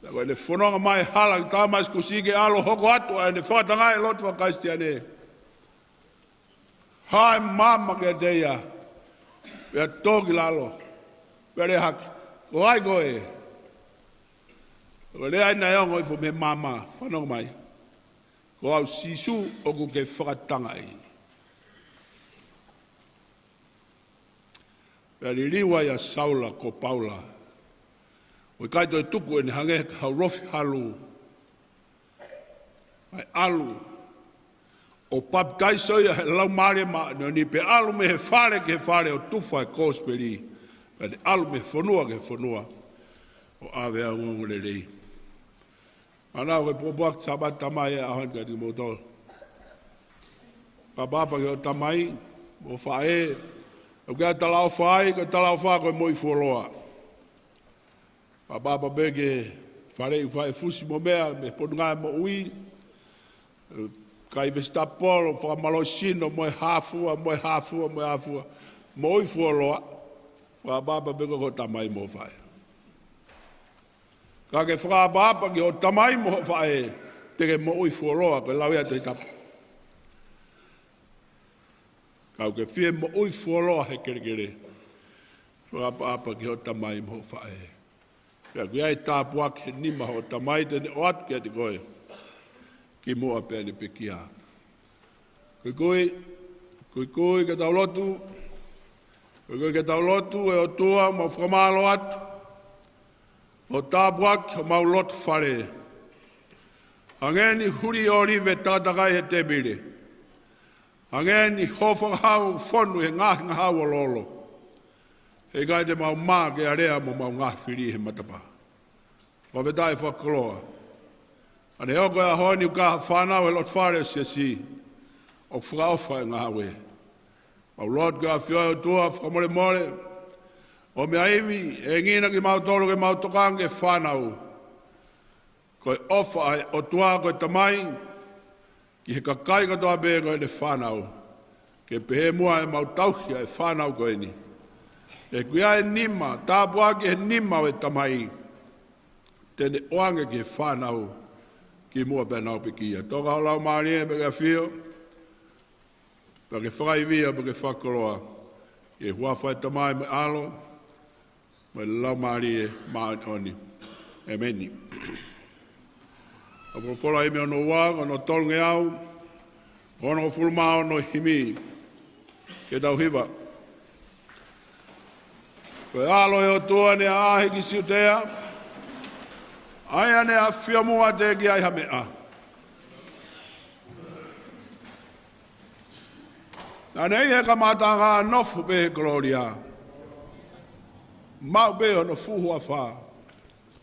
Pea ko ʻene fononga mai he hala ki Tāmasikusi ke ʻalu ʻo hoko atu ʻa ʻene fakatangaʻi e lotu faka-Kalisitiane, hā e maama kiate ia, pea tō ki lalo, pea lea hake: Ko hai koe? Ko e lea ʻeni naʻe ongo hifo mei he maama: Fanongo mai, ko au Sīsū ʻoku ke fakatangaʻi. Pea liliu ai ʻa Saula ko Paula, ʻo ʻikai toe tuku ʻene hangē ha ulofi halu, kae ʻalu ʻo papitaiso ia he Laumālie Māʻoniʻoni, pea ʻalu mei he fale ki he fale ʻo tufa e kosipeli, pea ne ʻalu mei he fonua ki he fonua ʻo ʻave ʻa e ongoongolelei. Mālō, ko e pōpoaki Sāpate Tamai ʻo e ʻaho ni kiate kimoutolu. Fakaʻapaʻapa ki hoʻo tamai mo e faʻē. ʻOku ʻi ai e talaʻofa ai, ko e talaʻofa ko e moʻui fuoloa. Fakaʻapaʻapa pē ki he faleʻi ʻoku fai e fusi mo e meʻa mei he Potungāue Moʻui, kai vesitapolo, fakamālohisino, mo e hā fua, mo e hā fua, mo e hā fua. Moʻui fuoloa. Fakaʻapaʻapa pē ko hoʻo tamai mo e faʻē. Ka ke fakaʻapaʻapa ki hoʻo tamai mo hoʻo faʻē, te ke moʻui fuoloa, ko e lau ia ʻa e Tohi Tapu. Ka ke fie moʻui fuoloa he kelekele, fakaʻapaʻapa ki hoʻo tamai mo hoʻo faʻē. Pea ʻoku ʻi ai e tāpuaki he nima hoʻo tamai te ne ʻoatu kiate koe kimuʻa pea ne pekia. Kuikui, kuikui ke tau lotu. Kuikui ke tau lotu. ʻE ʻOtua, mau fakamālō atu hoʻo tāpuaki homau loto fale. Hangē ni huli ʻōlive takatakai he tēpile. Hangē ni hō fakahau fonu he ngaahi ngahau ʻo lolo. He ʻikai te mau mā ke alea mo mau ngaahi fili he matapā. Fakafetaʻi, fakakoloa. ʻA ʻene hoko e ʻaho ni ʻoku ʻi ai ha fānau he loto fale ʻo e siasi ʻoku fakaʻofa e ngāue. Mau lotu ki he ʻAfio ʻa e ʻOtua, fakamolemole. ʻOmi ha ivi, ʻe ngina kimautolu ke mau tokanga ki he fānau. Ko e ʻofa ʻa e ʻOtua ko e Tamai ki he kakai kotoa pē ko ʻene fānau, ke pehē muʻa ʻemau tauhi ʻa e fānau ko eni. ʻOku ʻi ai e nima, tāpuaki he nima ʻo e tamai, te ne ʻoange ki he fānau kimuʻa pea nau pekia. Toka ho Laumālie mei he ʻAfio, pea ke fakaivia, pea ke fakakoloa, ʻi he huafa ʻo e Tamai mo e ʻAlo mo e Laumālie Māʻoniʻoni. ʻEmeni. ʻA e folofola, himi hono ua, ko hono tolungeau onongofulu mā ono e himi. Ke tau hiva. Ko e ʻAlo ʻo e ʻOtua naʻe ʻaʻahi ki Siutea, ʻa ia naʻe ʻafio muʻa teʻeki ai ha meʻa. Naʻa ne ʻi he kamataʻanga, nofo pē he kolōlia. Maʻu pē hono fuʻu huafa,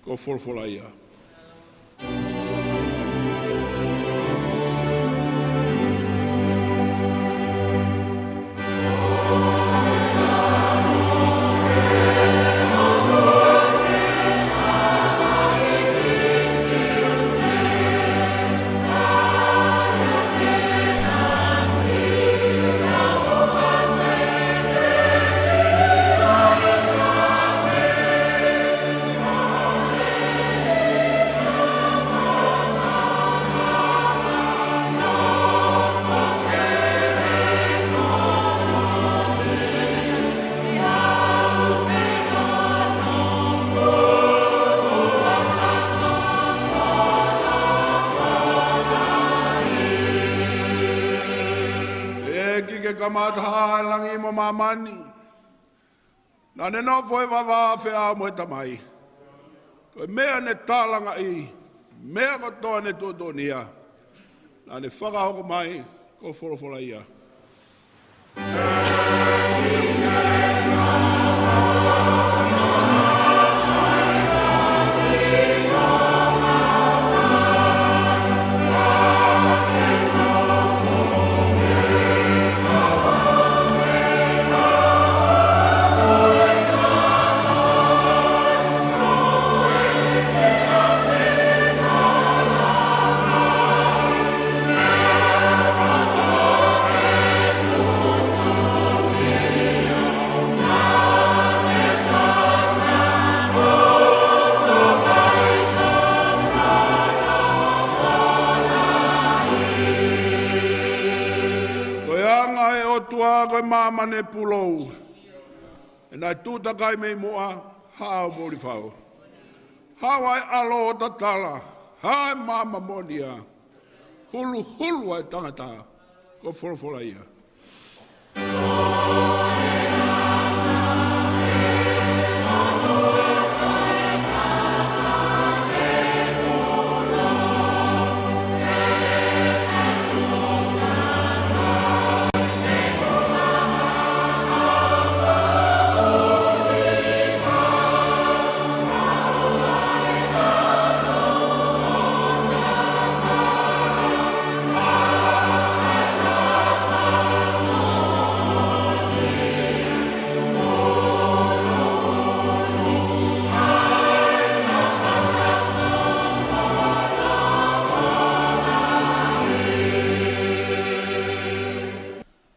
ko e folofola ia. kamata hā ʻa e langi mo māmani. Naʻa ne nofo he vavā feʻao mo e Tamai. Ko e meʻa ne tālangaʻi, meʻa kotoa ne tuʻutuʻunia. Naʻa ne fakahoko mai, ko Folofola ia. Ko e anga ʻo e ʻOtua ko e māmani pulou. ʻE naʻe tuʻu takai mei muʻa, haʻu ʻo moʻui fau. Haʻu ʻa e ʻAlo ʻo tatala, haʻu ʻa e maama moʻoni ia. Huluhulu ʻa e tangata, ko Folofola ia.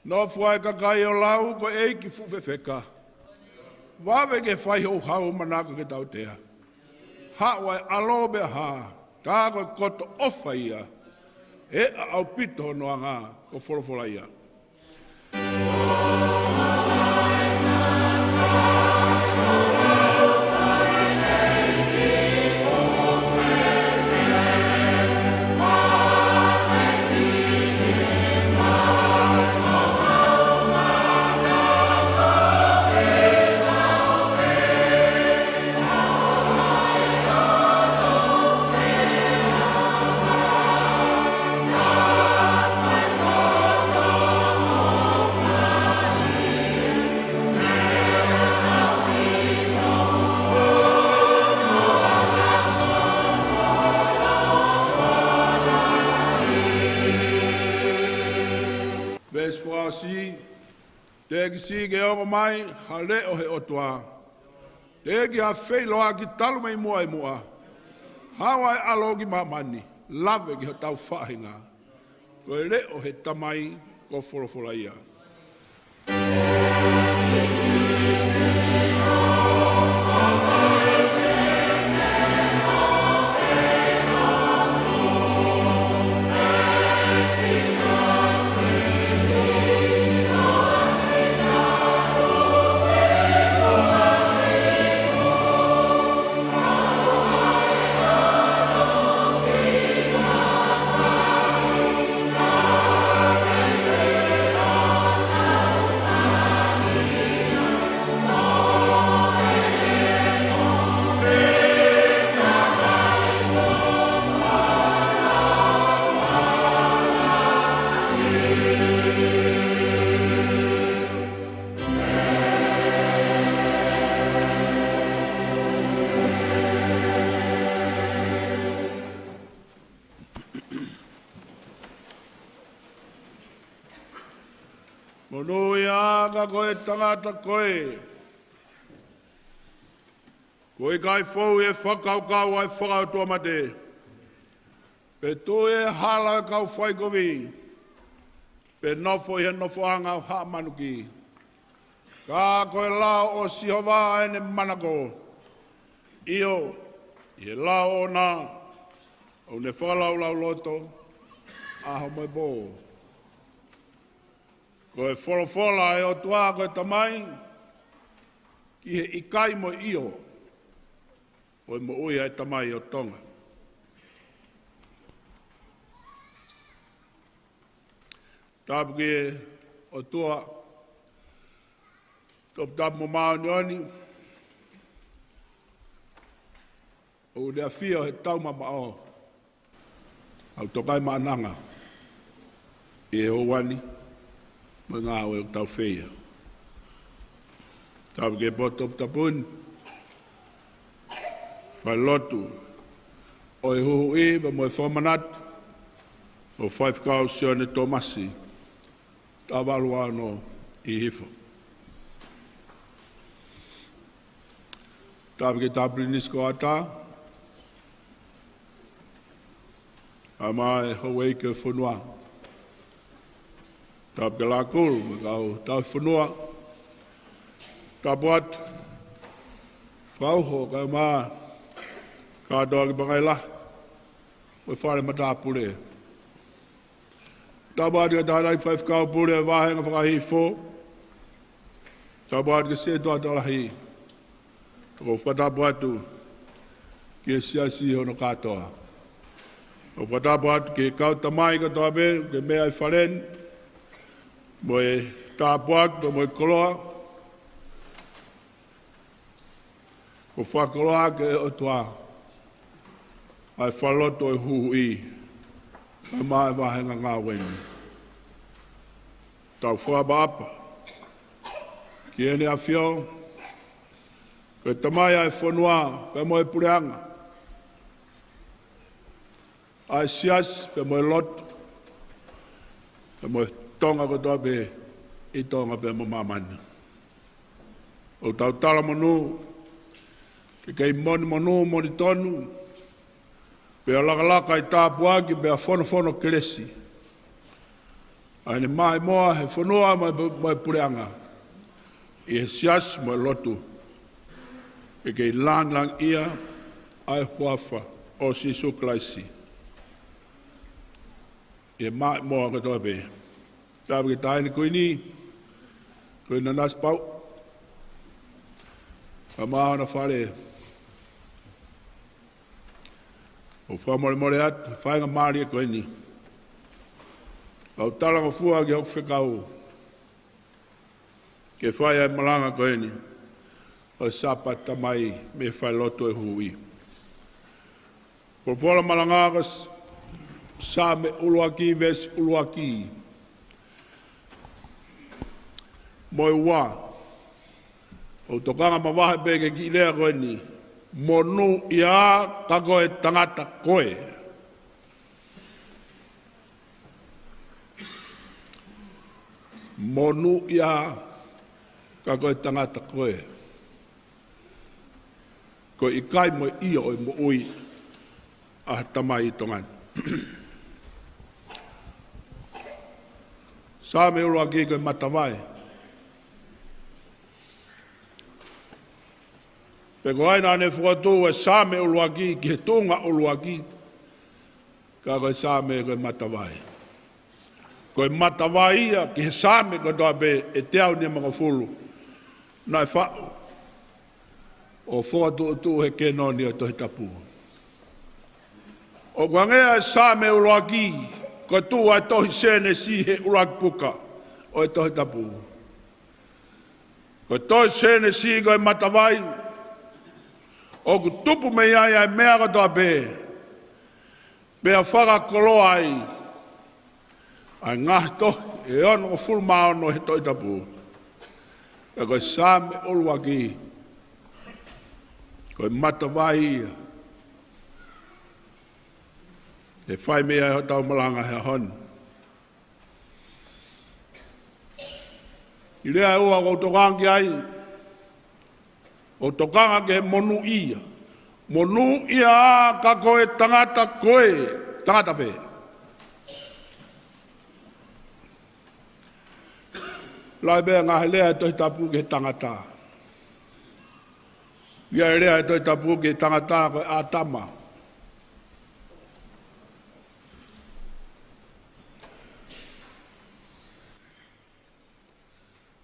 Nofo ai e kakai ʻo lau ko e ʻEiki fuʻu fefeka. Vave ke fai houhau manako ke tautea. Haʻu ʻa e ʻAlo pea hā, tā ko e koto ʻofa ia. ʻE ʻaupito hono anga, ko Folofola ia. Veesi fakaʻosi, teʻeki siʻi ke ongo mai ha leʻo ʻo e ʻOtua. Teʻeki ha feʻiloaki talu mei muʻa ʻi muʻa. Haʻu ʻa e ʻAlo ki māmani, lave ki hotau faʻahinga. Ko e leʻo ʻo e Tamai, ko Folofola ia. Monūʻia ka ko e tangata ko ē kuo ʻikai fou ʻi he fakakaukau ʻa e fakaʻotuamate, pe tuʻu ʻi he hala ʻo e kau faikovi, pe nofo ʻi he nofoʻanga ʻo haʻa manuki. Ka ko e lao ʻo Sihova ʻa ʻene manako, ʻio, ʻi he lao ʻoʻona ʻoku ne fakalaulauloto ʻaho mo e pō. Ko e Folofola ʻa e ʻOtua ko e Tamai, ki he ʻikai mo e ʻio, ʻo e moʻui ʻa e Tamai ʻo Tonga. Tāpuaki ʻa e ʻOtua toputapu mo māʻoniʻoni, ʻoku ne ʻafio he taumamaʻo, ʻoku tokaimaʻananga ʻi he houa ni mo e ngāue ʻoku tau feia. Tapu ki he potu toputapu ni, falelotu ʻo e Huhuʻi pea mo e fakamanatu ʻo Faifekau Sione Tōmasi Tavaluaono ʻi Hihifo. Tapu ki he Tapulinisi ko ʻAtā, kae ʻumaʻā e houʻeiki ʻo e fonua. Tapu ki he Lakulu mo e kau tauhi fonua. Tapu atu fakauho kae ʻumaʻā kātoa ki he pangai lahi mo e fale matāpule. Tapu atu ki he Tangataʻi Faifekau Pule ʻo e Vāhenga Fakahihifo. Tapu atu ki he Setuata Lahi. ʻOku ou fakatapu atu ki he siasi hono kātoa. ʻOku ou fakatapu atu ki he kau tamai kotoa pē ʻoku meʻa ʻi fale ni, mo e tāpuaki mo e koloa. ʻOku fakakoloa ʻaki ʻe he ʻOtua ʻa e falelotu ʻo e Huhuʻi kae ʻumaʻā e vāhenga ngāue ni. Tau fakaʻapaʻapa ki Heʻene ʻAfio, ko e Tamai ʻa e fonua pea mo e puleʻanga, ʻa e siasi pea mo e lotu, pea mo e Tonga kotoa pē ʻi Tonga pea mo māmani. ʻOku tau talamonū ke kei monimonū monitonu, pea lakalaka ʻi he tāpuaki pea fonofono kelesi ʻa ʻEne maʻimoa he fonua mo e, mo e puleʻanga, ʻi he siasi mo e lotu, ke kei lāngilangiʻia ʻa e huafa ʻo Sīsū Kalaisi ʻi he maʻimoa kotoa pē. Tapu ki he Taʻahine Kuini, Kuini Nanasipauʻu, kae ʻumaʻā hona fale. ʻOku fakamolemole atu he faingamālie ko eni ʻoku ou talangofua ki hoku fekau ke fai ʻa e malanga ko eni ʻo e Sāpate Tamai mei he falelotu ʻo e Huhuʻi. Folofola malanga ko S-, Saame ʻuluaki, veesi ʻuluaki mo e ua. ʻOku ou tokanga mavahe pē ki he kiʻi lea ko eni: Monūʻia ka ko e tangata koe. Monūʻia ka ko e tangata koe. Ko e ʻikai mo e ʻio ʻo e moʻui ʻa ha tamai ʻi Tonga ni. Saame ʻuluaki ko e matavai. Pea ko hai naʻa ne fokotuʻu e Saame ʻuluaki ki he tuʻunga ʻuluaki? Ka ko e Saame ko e matavai. Ko e matavai ia ki he Saame kotoa pē ʻe teau nimangofulu naʻe faʻu ʻo fokotuʻutuʻu he kēnoni ʻo e Tohi Tapu. ʻOku hangē ʻa e Saame ʻuluaki ko e tuʻu ʻa e tohi Sēnesi he ʻuluaki puka ʻo e Tohi Tapu. Ko e tohi Sēnesi ko e matavai, ʻoku tupu mei ai ʻa e meʻa kotoa pē, pea fakakoloa ai ʻa e ngaahi tohi ʻe onongofulu mā ono he Tohi Tapu. Ka ko e Saame ʻuluaki ko e matavai ia ʻe fai mei ai hotau malanga he ʻaho ni. ʻI he lea ʻe ua ʻoku ou tokanga ki ai, ʻoku ou tokanga ki he monūʻia. Monūʻia ka ko e tangata koe. Tangata fē? Lahi pē ngaahi lea ʻa e Tohi Tapu ki he tangata. ʻI ai e lea ʻa e Tohi Tapu ki he tangata ko e ʻĀtama.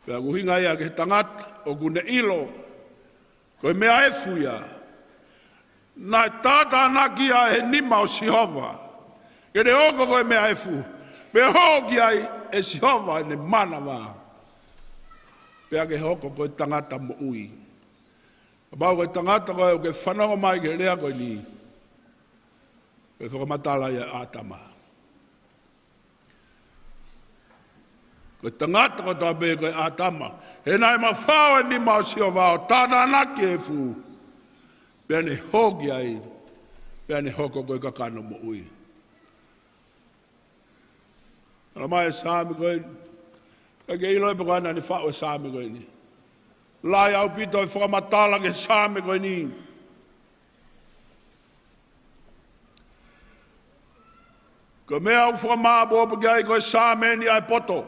Pea ʻoku ʻuhinga ia ki he tangata ʻoku ne ʻilo ko e meʻa efu ia naʻe tātānaki ai ʻe he nima ʻo Sihova ke ne hoko ko e meʻa efu, pea hoko ki ai ʻe Sihova ʻene manava, pea ke hoko ko e tangata moʻui. Kapau ko e tangata ko ē ʻoku ke fanongo mai ki he lea ko eni, ko e fakamatala ia ʻa ʻĀtama. Ko e tangata kotoa pē ko e ʻĀtama. He naʻe mafao e nima ʻo Sihova ʻo tātānaki e efu, pea ne hō ki ai, pea ne hoko ko e kakano moʻui. Talamai e Saame ko eni. ʻIkai ke ʻilo pe ko e hā naʻa ne faʻu e Saame ko eni. Lahi ʻaupito e fakamatala ki he Saame ko eni. Ko e meʻa ʻoku fakamāʻopoʻopo ki ai ko e Saame ni ʻa e poto.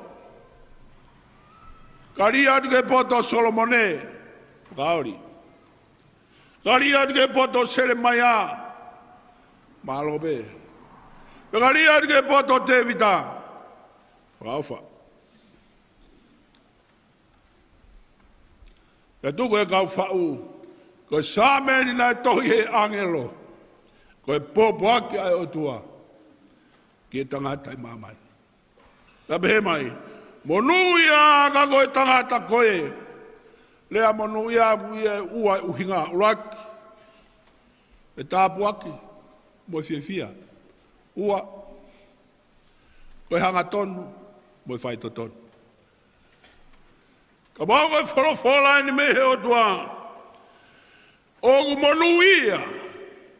Ka liʻaki atu ki he poto ʻo Solomone. Fakaoli. Ka liʻaki atu ki he poto ʻo Selemaia. Mālō pē. Pea ka liʻaki atu ki he poto ʻo Tēvita. Fakaʻofa. Pea tuku ʻe he kau faʻu, ko e Saame ni naʻe tohi ʻe he ʻāngelo, ko e pōpoaki ʻa e ʻOtua ki he tangata ʻi māmani. Pea pehē mai, monūʻia ka ko e tangata ko ē. Lea monūʻia ʻoku ʻi ai e ua e ʻuhinga. ʻUluaki, e tāpuaki mo e fiefia. Ua, ko e hangatonu mo e faitotonu. Kapau ko e folofola eni mei he ʻOtua, ʻoku monūʻia,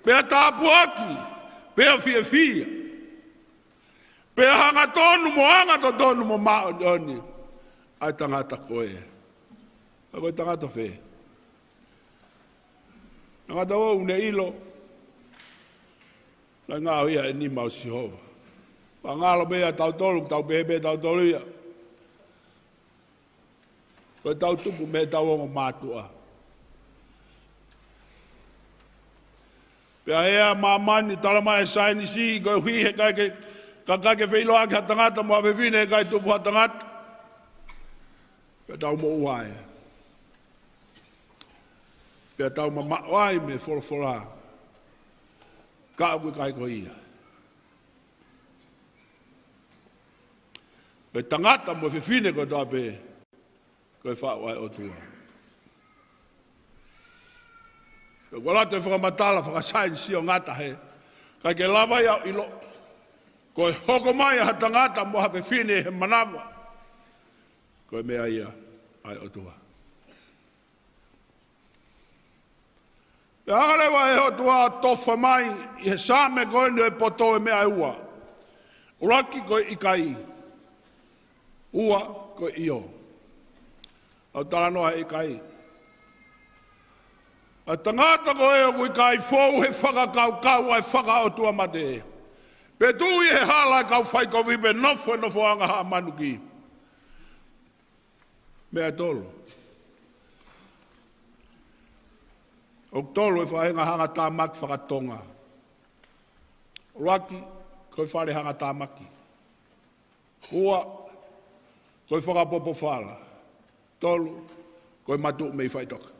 pea tāpuaki, pea fiefia, pea hangatonu mo angatotonu mo māʻoniʻoni ʻa e tangata ko ē. Ka ko e tangata fē? Tangata ʻoku ne ʻilo naʻe ngaohi ia ʻe he nima ʻo Sihova. Pea ngalo pē ia tautolu, tau pehē pē tautolu ia. Ko e tau tupu mei he tau ongo mātuʻa. Pea ʻi he māmani, talamai ʻe he saienisi, koeʻuhi he ʻikai ke, ka ʻikai ke feʻiloaki ha tangata mo ha fefine, ʻikai tupu ha tangata. Pea tau moʻua ai. Pea tau mamaʻo ai mei he folofola. Ka ʻoku ʻikai ko ia. Ko e tangata mo e fefine kotoa pē, ko e faʻu ʻa e ʻOtua. Pea ʻoku ʻalu atu e fakamatala fakasaienisi ʻo ngata he, ʻikai ke lava ia ʻo ʻilo, ko e hoko mai ʻa ha tangata mo ha fefine he manava, ko e meʻa ia ʻa e ʻOtua. Pea hanga leva ʻe he ʻOtua ʻo tofa mai ʻi he Saame ko eni ʻo e poto e meʻa ʻe ua. ʻUluaki ko e ʻikai. Ua ko e ʻio. ʻOku talanoa he ʻikai. ʻA e tangata ko ē ʻoku ʻikai fou he fakakaukau ʻa e fakaʻotuamate. Pea tuʻu ʻi he hala e kau faikovi pea nofo he nofoʻanga haʻa manuki. Meʻa ʻe tolu. ʻOku tolu e faʻahinga hangatāmaki faka-Tonga. ʻUluaki, ko e fale hangatāmaki. Ua, ko e fakapōpōfala. Tolu, ko e matuʻu mei faʻitoka.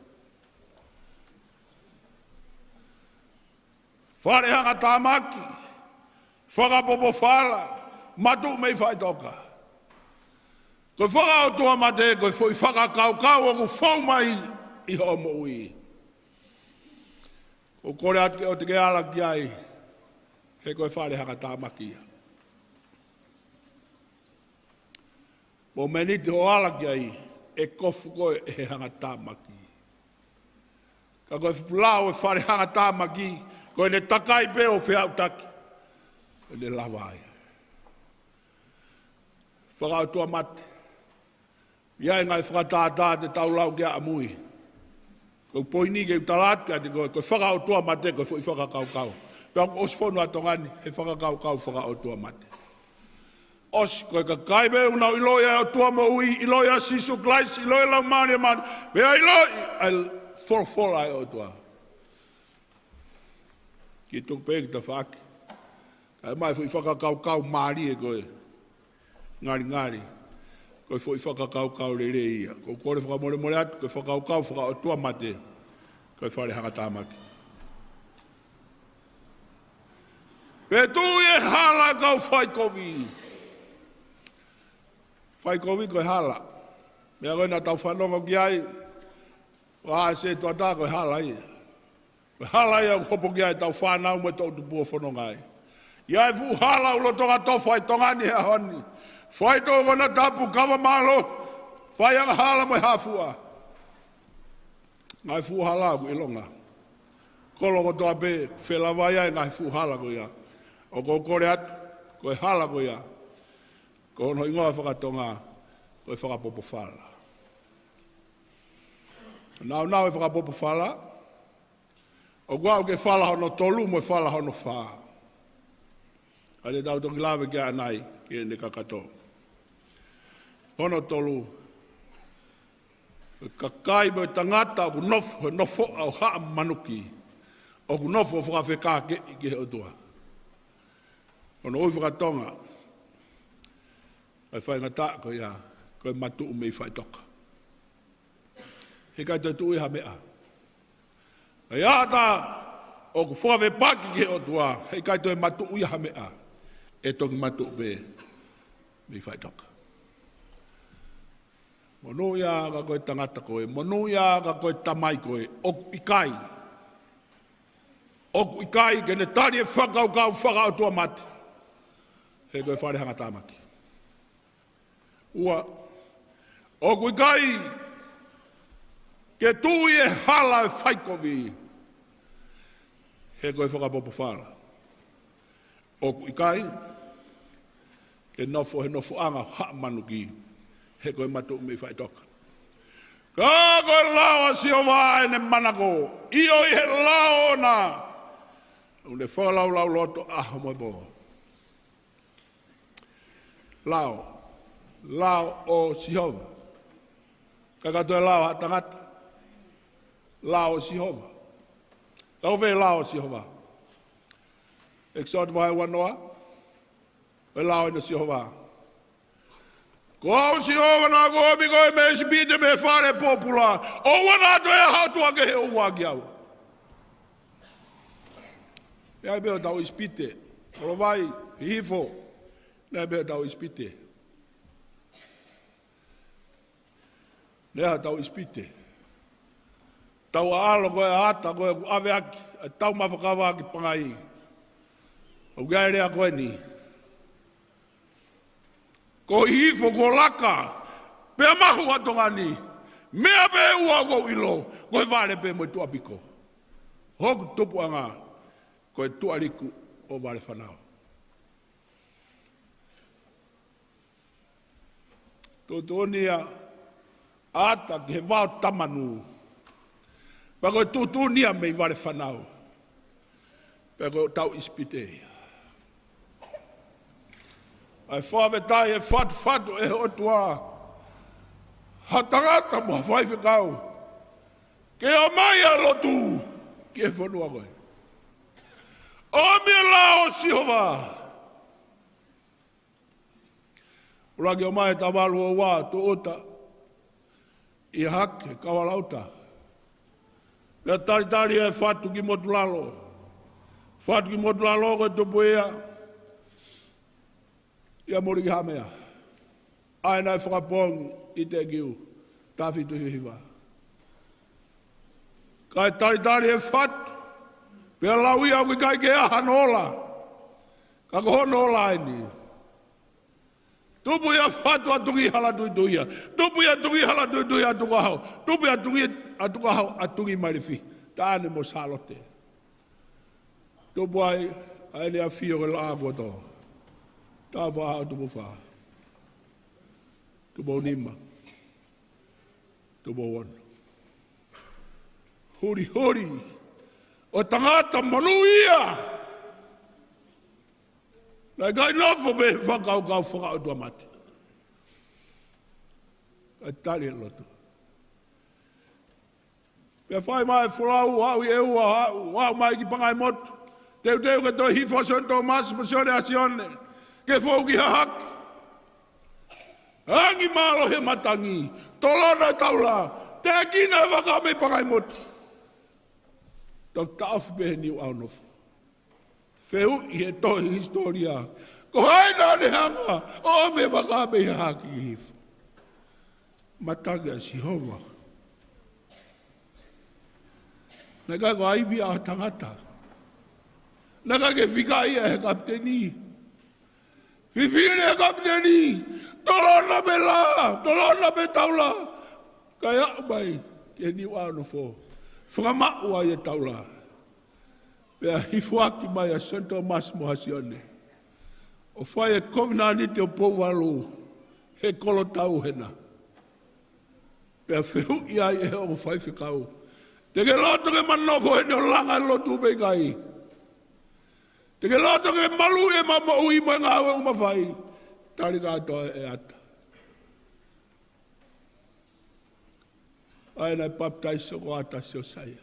Fale hangatāmaki, fakapōpōfala, matuʻu mei faʻitoka. Ko e fakaʻotuamate, ko e foʻi fakakaukau ʻoku fou mai ʻi hoʻo moʻui. ʻOku ou kole atu ke ʻoua te ke ala ki ai, he ko e fale hangatāmaki ia. Momeniti hoʻo ala ki ai, ʻe kofu koe ʻe he hangatāmaki. Ka ko e lao e fale hangatāmaki, ko ʻene takai pē ʻo feʻautaki, ʻene lava ai. Fakaʻotuamate. ʻI ai e ngaahi fakatātā te tau lau ki ai ʻamui. Ko e poini ke u tala atu kiate koe, ko e fakaʻotuamate, ko e foʻi fakakaukau. Pea ʻoku ʻosi fonu ʻa Tonga ni he fakakaukau fakaʻotuamate. ʻOsi, ko e kakai pē ʻoku nau ʻiloʻi ʻa e ʻOtua moʻui, ʻiloʻi ʻa Sīsū Kalaisi, ʻiloʻi e Laumālie Māʻoniʻoni, pea ʻiloʻi ʻa e folofola ʻa e ʻOtua. Kiʻi tuku pē ki tafaʻaki. Kae ʻomai foʻi fakakaukau mālie ko e ngalingali. Ko e foʻi fakakaukau lelei ia. ʻOku ou kole fakamolemole atu, ko e fakakaukau fakaʻotuamate. Ko e fale hangatāmaki. Pea tuʻu ʻi he hala e kau faikovi. Faikovi ko e hala. Meʻa ko ē naʻa tau fanongo ki ai, ʻa e setuata ko e hala ia. Ko e hala ia ʻoku hopo ki ai ʻetau fānau mo e toʻu tupu ʻo fononga ai. ʻI ai e fuʻu hala ʻoku lolotonga tofa ʻi Tonga ni he ʻaho ni. Faitoʻo konatapu, kava mālohi, faiangahala mo e hā fua. Ngaahi fuʻu hala ʻoku ʻilonga. Kolo kotoa pē, felāveʻi ai e ngaahi fuʻu hala ko ia. ʻOku ou kole atu, ko e hala ko ia, ko hono hingoa fakatonga, ko e fakapopofala. Naunau e fakapopofala, ʻoku aʻu ki he fala hono tolu mo e fala hono fā. ʻA ia te tau toki lave ki ai ʻanai, ki heʻene kakato. Hono tolu, ko e kakai mo e tangata ʻoku nofo he nofoʻa ʻo Haʻa Manuki, ʻoku nofo ʻo fakafekākeʻi ki he ʻOtua. Hono ui fakatonga ʻa e faingataʻa ko ia, ko e matuʻu mei faʻitoka. Heʻikai toe tuʻu ia ha meʻa. ʻA ia ʻa ʻAta ʻoku fakafepaki ki he ʻOtua, heʻikai toe matuʻu ia ha meʻa, ʻe toki matuʻu pē mei faʻitoka. Monūʻia ka ko e tangata koe, monūʻia ka ko e tamai koe, ʻoku ʻikai, ʻoku ʻikai ke ne tali e fakakaukau fakaʻotuamate, he ko e fale hangatāmaki. Ua, ʻoku ʻikai ke tuʻu ʻi he hala e faikovi, he ko e fakapopofala. ʻOku ʻikai ke nofo he nofoʻanga ʻo Haʻa Manuki, he ko e matuʻu mei faʻitoka. Ka ko e lao ʻa Sihova ʻene manako, ʻio ʻi he lao ʻoʻona, ʻoku ne fakalaulauloto ʻaho mo e pō. Lao, lao ʻo Sihova. ʻIkai ke toe lao ʻa e tangata. Lao ʻo Sihova. Tau fē lao ʻo Sihova? ʻEkisoto vahe uanoa. Ko e lao eni ʻo Sihova: Ko au Sihova naʻa ku ʻomi koe mei ʻIsipite, mei he fale pōpula, ʻoua naʻa toe ʻi ai ha ʻotua kehe ʻo ua kiate au. Naʻe ʻi ai pē hotau ʻIsipite, Kolovai, Hihifo, naʻe ʻi ai pē hotau ʻIsipite. Naʻe ʻi ai hotau ʻIsipite. Tau ʻaʻalo ko ē ʻa ʻAta ko ē ʻoku ʻave ʻaki ʻa e taumafa kava ki Pangai. ʻOku ʻi ai e lea ko eni. Ko Hihifo kuo laka pea mahu ʻa Tonga ni. Meʻa pē ʻe ua ʻoku ou ʻilo, ko e vale pē mo e tuʻapiko. Hoku tupuʻanga ko e tuʻaliku ʻo Valefanau. Tuʻutuʻuni ʻa ʻAta ki he vao Tamanu. Pea ko e tuʻutuʻuni ia mei Valefanau. Pea ko hotau ʻIsipite ia. ʻA e fakafetaʻi e fatufatu ʻe he ʻOtua ha tangata mo ha faifekau ke ʻomai ʻa e lotu ki he fonua ko ē. ʻOmi e lao ʻo Sihova. ʻUluaki ʻomai e tavalu ʻo ua, tūʻuta ʻi hahake, kau hala ʻuta. Pea talitali e fatu ki Motulalo. Fatu ki Motulalo ko e tupu ia ʻia Mulikihamea. ʻA ia naʻe fakapoongi ʻi Tekiu, taha fitu hiva hiva. Kae talitali e fatu, pea lau ia ʻoku ʻikai ke ʻi ai hano ola, ka ko hono ola eni. Tupu ia fatu ʻatungi Halatuituia. Tupu ia ʻatungi Halatuituia ʻa Tukuʻaho. Tupu ia ʻatungi, ʻa Tukuʻaho ʻatungi Malifi. Taʻane mo Sālote. Tupu ai ʻa ʻEne ʻAfio ko e Laʻā kuo tō. Tau faʻa tupu fā. Tupu nima. Tupu ono. Hulihuli ʻo e tangata monūʻia. Naʻe ʻikai nofo pē he fakakaukau fakaʻotuamate. Kae tali e lotu. Pea fai mai e folau, aʻu ʻi ʻEua, aʻu, aʻu mai ki Pangaimotu. Teuteu ke toe hifo ʻa Sione Tōmasi mo Sione ʻAsione ke fou ki hahake. Angi mālohi e matangi, tolona e taula, tēkina e vaka mei Pangaimotu. Toki taʻofi pē he niu ʻaunofo. Fehuʻi he tohi hisitōlia, ko hai naʻa ne hanga ʻo ʻomi e vaka mei hahake ki hifo? Mataki ʻa Sihova. Naʻe ʻikai ko e ivi ʻa e tangata. Naʻe ʻikai ke fika ia he kapiteni. Fifili he kapiteni. Tolona pē lā, tolona pē taula. Kae aʻu mai ki he niu ʻa nofo. Fakamaʻu ai e taula. Pea hifoaki mai ʻa Sione Tōmasi mo Sione. ʻO fai e kovinānite ʻo Pouvalu. He kolotau hena. Pea fehuʻi ai ʻe he ongo faifekau. Te ke loto ke ma nofo heni ʻo langa e lotu pe ʻikai? Te ke loto ke malu e ma moʻui mo e ngāue ʻoku ma fai? Tali kātoa ʻe ʻAta. ʻA ia naʻe papitaiso ko ʻAta Siosaia.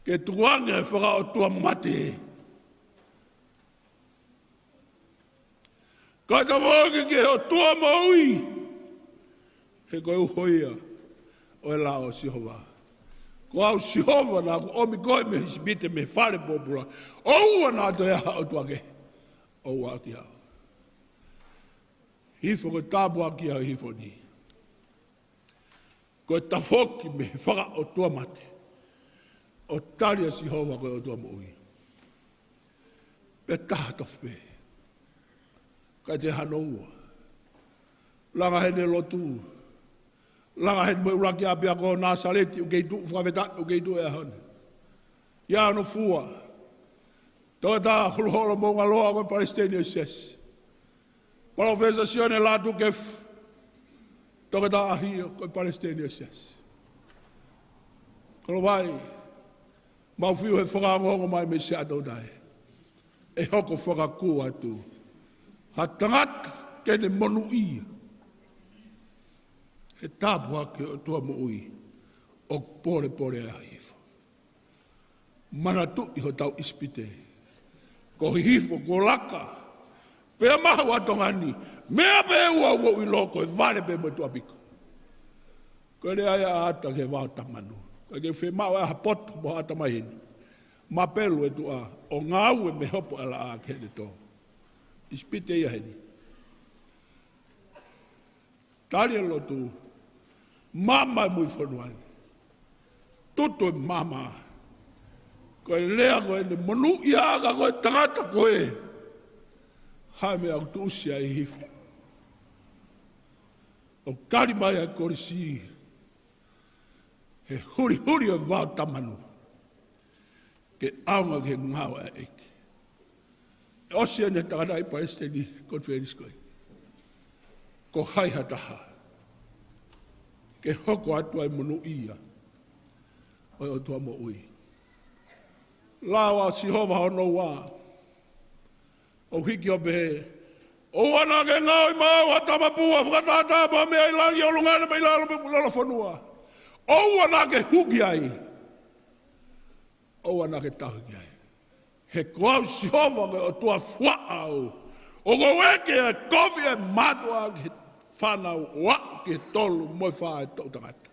Ke tukuange e fakaʻotuamate. Kae tafoki ki he ʻOtua moʻui. He ko e uho ia ʻo e lao ʻo Sihova. Ko au Sihova naʻa ku ʻomi koe mei he ʻIsipite mei he fale pōpula. ʻOua naʻa toe ʻi ai ha ʻotua kehe ʻo uaʻaki au. Hifo ko e tāpuaki ʻa e hifo ni. Ko e tafoki mei he fakaʻotuamate. ʻO tali ʻa Sihova ko e ʻOtua moʻui. Pea taha tofu pē. ʻIkai toe hano ua. Langa heni e lotu. Langa heni mo e ʻuluaki ʻapiako Nāsaleti, ʻoku kei tuʻu fakafetaʻi, ʻoku kei tuʻu e ʻaho ni. ʻI ai hono fua. Toketā Huluholo Moʻungaloa ko e palesiteni ʻo e siasi. Palōfesa Sione Lātūkefu. Toketā ʻAhio ko e palesiteni ʻo e siasi. Kolovaʻi, mau fiu he fakaongoongo mai mei Siaʻatoutai. ʻE hoko fakakū atu ha tangata ke ne monūʻia. He tāpuaki ʻo e ʻOtua moʻui ʻoku polepole ai hifo. Manatuʻi hotau ʻIsipite. Ko Hihifo, ko Laka. Pea mahu ʻa Tonga ni. Meʻa pē ʻe ua ʻoku ou ʻilo ko e vale pē mo e tuʻapiko. Ko e lea ia ʻa ʻAta ki he vao tamanu. ʻIkai ke fiemaʻu ʻe ha poto mo ha ʻatamai heni. Mapelu e tuʻa ʻo ngāue mei hopo ʻa e laʻā ki heʻene tō. ʻIsipite ia heni. Tali e lotu. Mama e mui fonua ni. Tutu e mama. Ko e lea ko eni monūʻia ka ko e tangata ko ē. Hā e meʻa ʻoku tuʻusi ai Hihifo. ʻOku tali mai ʻa e kolisi. He hulihuli ʻo e vao tamanu. Ke ʻaonga ki he ngāue ʻa e ʻEiki. ʻOsi eni e tangataʻi palesiteni konifelenisi ko ē. Ko hai ha taha. Ke hoko atu ai monūʻia. ʻO e ʻOtua moʻui. Lau ʻa Sihova hono ua. ʻO hiki ʻo pehē. ʻOua naʻa ke ngaohi maʻau ha tamapua fakatātā pea mei langi ʻo lungane mei lalo pe lalo fonua. ʻOua naʻa ke huki ai. ʻOua naʻa ke tauhi ki ai. He ko au Sihova ko e ʻOtua fuaʻa au. ʻOku ou ʻeke e kovi e mātuʻa ki he fānau ʻo aʻu ki he tolu mo e fā e toʻu tangata.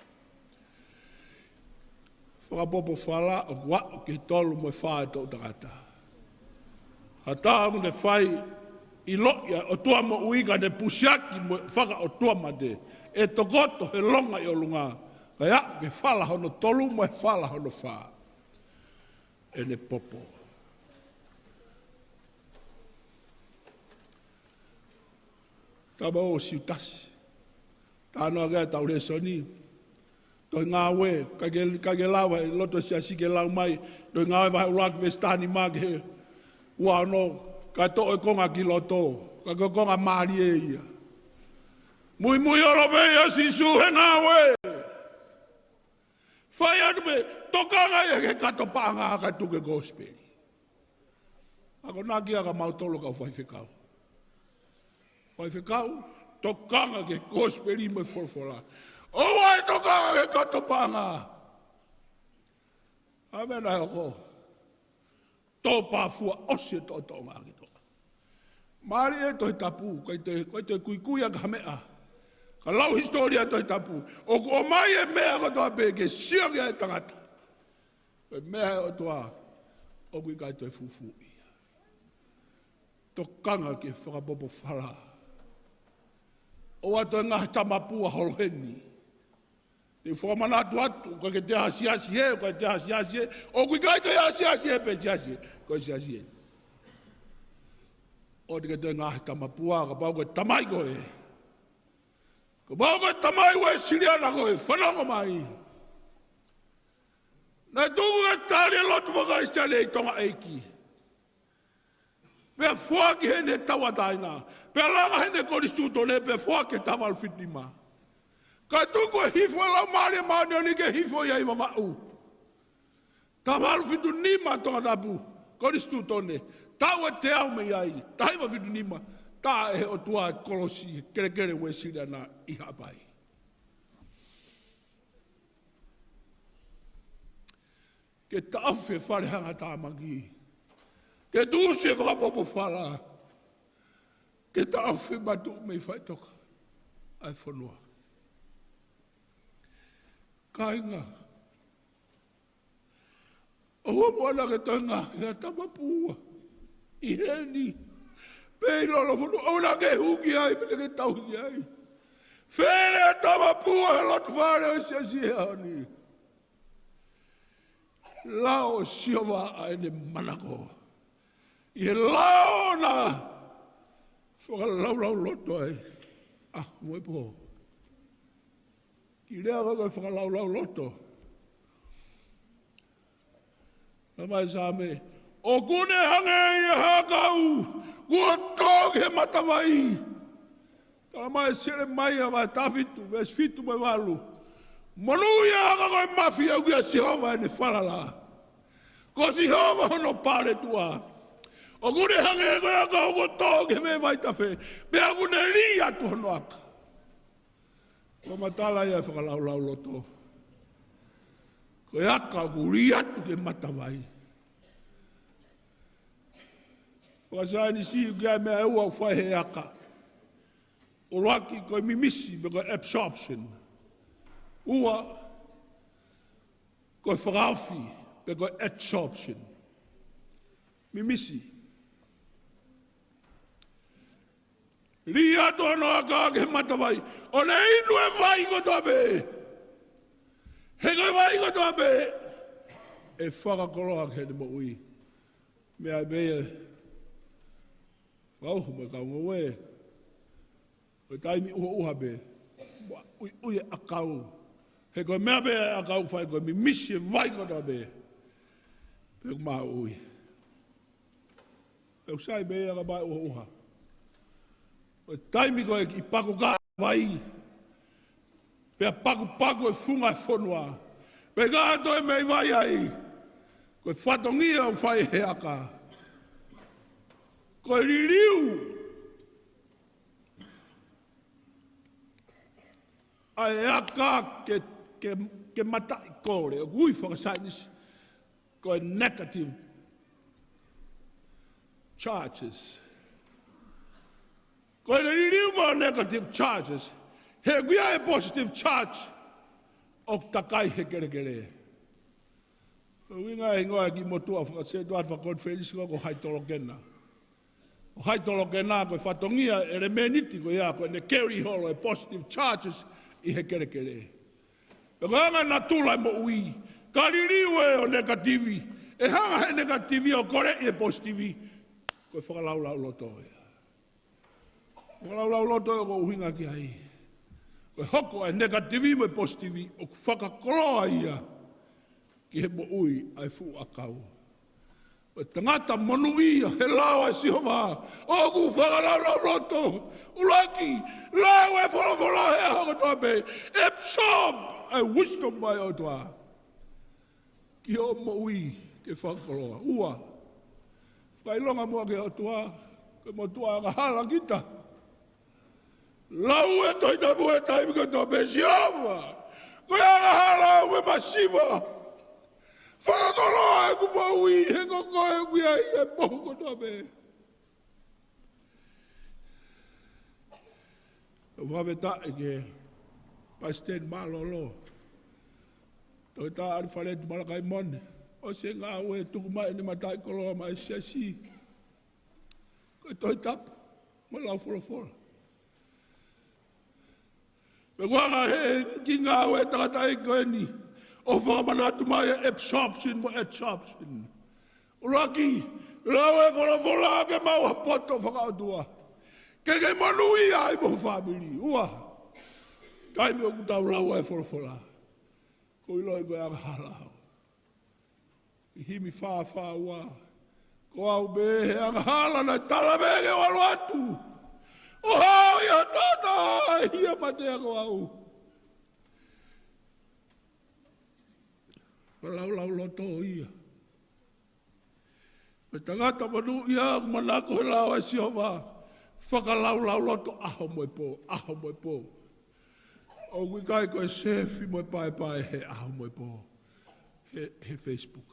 Fakapopo fala ʻoku aʻu ki he tolu mo e fā e toʻu tangata. Ha taha ʻoku ne fai ʻiloʻi ʻa e ʻOtua moʻui ka ne pusiaki mo e fakaʻotuamate. ʻE tokoto he longa ʻi ʻolunga. Kae aʻu ki he fala hono tolu mo e fala hono fā. ʻEne popo. Tama ʻo Siutasi. Tānoa ke tau lēsoni. Tohi Ngāue, ʻikai ke, ʻikai ke lava, ʻi loto siasi ke lau mai. Tohi Ngāue vahe ʻuluaki veesi taha nima ki he ua ono, kae toʻo e konga ki loto, kae ko e konga mālie ia. Muimui holo pē ʻia Sīsū he ngāue. Fai atu pē, tokanga ia ki he kato paʻanga kae tuku e kosipeli. Akonaki ia kia mautolu kau faifekau. Faifekau, tokanga ki he kosipeli mo e folofola. ʻOua ʻe tokanga ki he kato paʻanga. ʻA e meʻa naʻe hoko. Tō pāfua ʻosi e toʻotoʻonga ki toa. Mālie e Tohi Tapu, ʻikai toe, ʻikai toe kuikui ʻaki ha meʻa. Ka lau hisitōlia Tohi Tapu. ʻOku ʻomai e meʻa kotoa pē ke sio ki ai e tangata. Ko e meʻa ʻa e ʻOtua, ʻoku ʻikai toe fufū ia. Tokanga ki he fakapopo fala. ʻOua toe ngaahi tamapua holo heni. Te u fakamanatu atu, ʻoku ʻikai ke toe asiasi ē, ʻoku ʻikai toe asiasi ē, ʻoku ʻikai toe asiasi ē, pe siasi ē, ko e siasi ē. ʻOua te ke toe ngaahi tamapua, kapau ko e tamai koe. Kapau ko e tamai Uēsiliana koe, fanongo mai. Naʻe tuku e tali e lotu faka-Kalisitiane ʻi Tonga ʻEiki. Pea foaki heʻene tauʻatāina. Pea langa heʻene konisitūtone, pea foaki he taha valu fitu nima. Kae tuku e hifo e Laumālie Māʻoniʻoni ke hifo ia ʻi Vavaʻu. Taha valu fitu nima Tongatapu, konisitūtone. Taʻu ʻe teau mei ai, taha hiva fitu nima. Tā ʻe he ʻOtua e kolosi, kelekele Uēsiliana ʻi Haʻapai. Ke taʻofi e fale hangatāmaki. Ke tuʻusi e fakapōpōfala. Ke taʻofi e matuʻu mei faʻitoka ʻa e fonua. Kāinga, ʻoua muʻa naʻa ke toe ngaahi tamapua ʻi heni. Pe ʻi lolofonua, ʻoua naʻa ke hū ki ai, pe te ke tauhi ai. Fele e tamapua he loto fale ʻo e siasi he ʻaho ni. Lao ʻo Sihova ʻa ʻene manako. ʻI he lao naʻa fakalaulauloto ai ʻaho mo e pō. Kiʻi lea ko e fakalaulauloto. Talamai ʻe Saame, ʻoku ne hangē ia ha ʻakau kuo tō ki he matavai. Talamai ʻe Selemaia vahe taha fitu, veesi fitu mo e valu. Monūʻia ha ʻakau ko e mafi, ʻoku ʻia Sihova ʻene falala. Ko Sihova hono paletuʻa. ʻOku ne hangē ko e ʻakau kuo tō ki he vaitafe, pea ʻoku ne lī atu hono aka. Ko e matala ia e fakalaulauloto. Ko e aka ʻoku lī atu ki he matavai. Fakasaienisi ʻoku ʻi ai e meʻa ʻe ua ʻoku fai he aka. ʻUluaki ko e mimisi, pe ko e absorption. Ua, ko e fakaofi, pe ko e adsorption. Mimisi. Lī atu hono aka ki he matavai. ʻO ne inu e vai kotoa pē. He ko e vai kotoa pē ʻe fakakoloa ki heʻene moʻui. Meʻa pē ia. Fakauhu mo e kau ngoue. Ko e taimi ʻuhoʻuha pē. ʻUiʻui e ʻakau. He ko e meʻa pē ʻakau fai ko e mimisi e vai kotoa pē. Pea ʻoku maʻu ui. Pea ʻoku sai pē ia ka maʻu ʻuhoʻuha. Ko e taimi ko ē kiʻi paku ka vai. Pea pakupaku e funga e fonua. Pea ka toe mei vai ai. Ko e fatongia ʻoku fai he aka. Ko e liliu ʻa e aka ke, ke, ke mataʻi kole. ʻOku ui fakasaienisi ko e negative charges. Ko e liliu mo e negative charges. He ʻoku ʻi ai e positive charge ʻoku takai he kelekele. Ko e ʻuhinga e hingoa e kiʻi motuʻa faka-, se tuat fakakonifelenisi ko, ko haitolokena. Ko haitolokena ko e fatongia e ʻelemēniti ko ia ko ʻene carry holo e positive charges ʻi he kelekele. Pea ko e anga e natula e moʻui, ka liliu ē ʻo negative, ʻe hanga he negative ʻo koleʻi e positive, ko e fakalaulauloto ia. Fakalaulauloto ʻoku ou ʻuhinga ki ai. Ko e hoko e negative mo e positive ʻoku fakakoloa ia ki he moʻui ʻa e fuʻu ʻakau. Ko e tangata monūʻia he lao ʻa Sihova, ʻoku fakalaulauloto, ʻuluaki, lau e folofola he ʻaho kotoa pē, absorb e wisdom ʻa e ʻOtua. Ki hoʻo moʻui ke fakakoloa. Ua, fakaʻilonga muʻa ki he ʻOtua, ko e motuʻa angahala kita. Lau e Tohi Tapu he taimi kotoa pē, Sihova, ko e angahala au mo e masiva. Fakakoloa ʻeku moʻui he ko koe ʻoku ʻi ai e mohu kotoa pē. ʻOku fakafetaʻi ki he Palesiteni Mālōlō, Toketā ʻAlifeleti Malakaimone, ʻosi e ngāue tuku mai ʻene mataʻikoloa maʻa e siasi. Ko e Tohi Tapu mo e lau folofola. Pea ko e anga ʻeni ki he ngāue ʻa e tangataʻeiki ko eni ʻo fakamanatu mai e absorption mo e adsorption. ʻUluaki, lau e folofola ke maʻu ha poto fakaʻotua ke ke monūʻia ai mo ho fāmili. Ua, taimi ʻoku tau lau ai e folofola, ʻoku ou ʻiloʻi ko e angahala au. ʻI he himi fā fā ua, ko au pē he angahala naʻe talamai ke u ʻalu atu ʻo haʻu ʻi ha taʻataʻa ʻe hia matea ko au. Fakalaulauloto ia. Ko e tangata monūʻia ʻoku manako he lao ʻa Sihova, fakalaulauloto ʻaho mo e pō, ʻaho mo e pō. ʻOku ʻikai ko e sefi mo e paepae he ʻaho mo e pō he, he Facebook.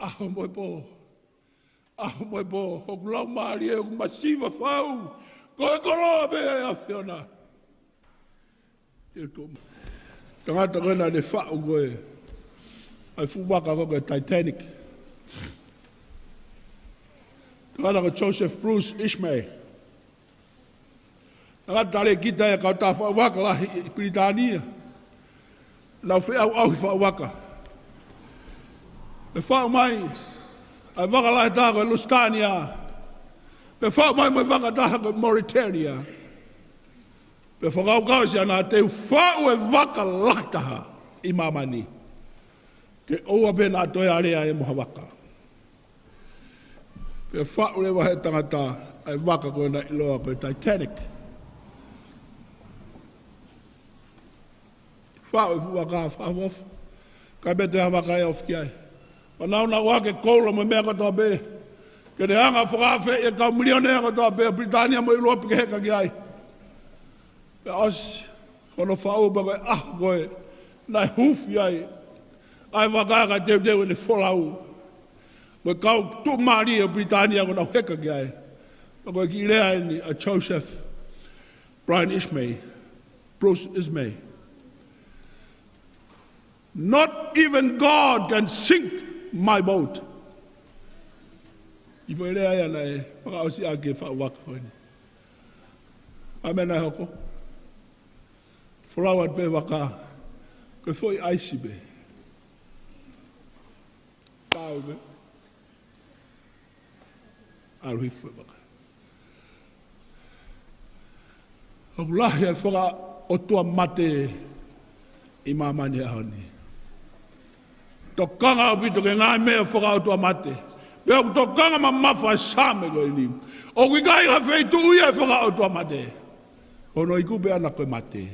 ʻAho mo e pō, ʻaho mo e pō, ʻoku laumālie ʻoku masiva fau, ko e koloa pē ʻa e ʻAfiona. Tangata ko ena ne faʻu ko ē ʻa e fuʻu vaka ko ē ko e Titanic. Tangata ko Joseph Bruce Ismay. Tangata talēkita ia ʻa e kautaha faʻu vaka lahi ʻi Pilitānia. Nau feʻauʻauhi faʻu vaka. Pea faʻu mai ʻa e vaka lahi taha ko e Lusitania. Pea faʻu mai mo e vaka taha ko e Mauretania. Pea fakakaukau ʻa Siana, te u faʻu e vaka lahi taha ʻi māmani, ke ʻoua pē naʻa toe alea ia mo ha vaka. Pea faʻu leva he tangata ʻa e vaka ko ena ʻiloa ko e Titanic. Faʻu e fuʻu vaka, fakaʻofoʻofa. ʻIkai pē toe ha vaka ʻe ofi ki ai. Pea nau nau ake koula mo e meʻa kotoa pē, ke ne hanga ʻo fakaafeʻi e kau milionea kotoa pē ʻo Pilitānia mo ʻIulope ke heka ki ai. Pea ʻosi hono faʻu, pea ko e ʻaho ko ē naʻe huufi ai ʻa e vaka, kae teuteu ʻene folau mo e kau tuʻumālie ʻo Pilitānia ko ʻenau heka ki ai. Pea ko e kiʻi lea ʻeni ʻa Joseph Brian Ismay, Bruce Ismay: "Not even God can sink my boat." ʻI he foʻi lea ia naʻe fakaʻosi ʻaki e faʻu vaka ko eni. ʻA e meʻa naʻe hoko, folau atu pē vaka, ko e foʻi ʻaisi pē. Tau pē. ʻAlu hifo e vaka. ʻOku lahi e fakaʻotuamate ʻi māmani he ʻaho ni. Tokanga ʻaupito ki he ngaahi meʻa fakaʻotuamate. Pea ʻoku tokanga mamafa e Saame ko eni, ʻoku ʻikai ha feituʻu ia ʻe fakaʻotuamate. Ko hono iku pē ʻana ko e mate.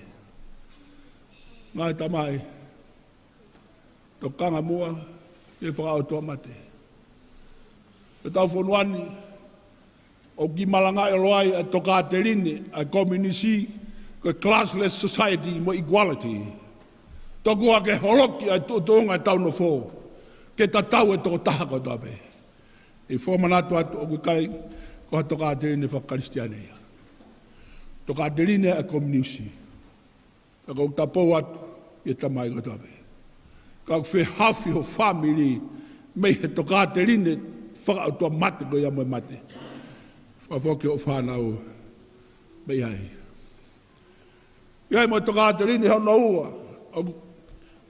Ngaahi tamai, tokanga muʻa ki he fakaʻotuamate. Ko ʻetau fonua ni, ʻoku kiʻi malangaʻi ʻo ʻiloa ai ʻa e tokāteline ʻa e komiunisi ko e classless society mo e equality. Tokua ke holoki ʻa e tuʻutuʻunga ʻetau nofo ke tatau e tokotaha kotoa pē. ʻI he fakamanatu atu, ʻoku ʻikai ko ha tokāteline faka-Kalisitiane ia. Tokāteline ʻa e komiunisi. Ka ʻoku ou tapou atu ki he tamai kotoa pē, kapau ʻoku fehaofi ho fāmili mei he tokāteline fakaʻotuamate ko ia mo e mate, fakafoki hoʻo fānau mei ai. ʻI ai mo e tokāteline hono ua, ʻoku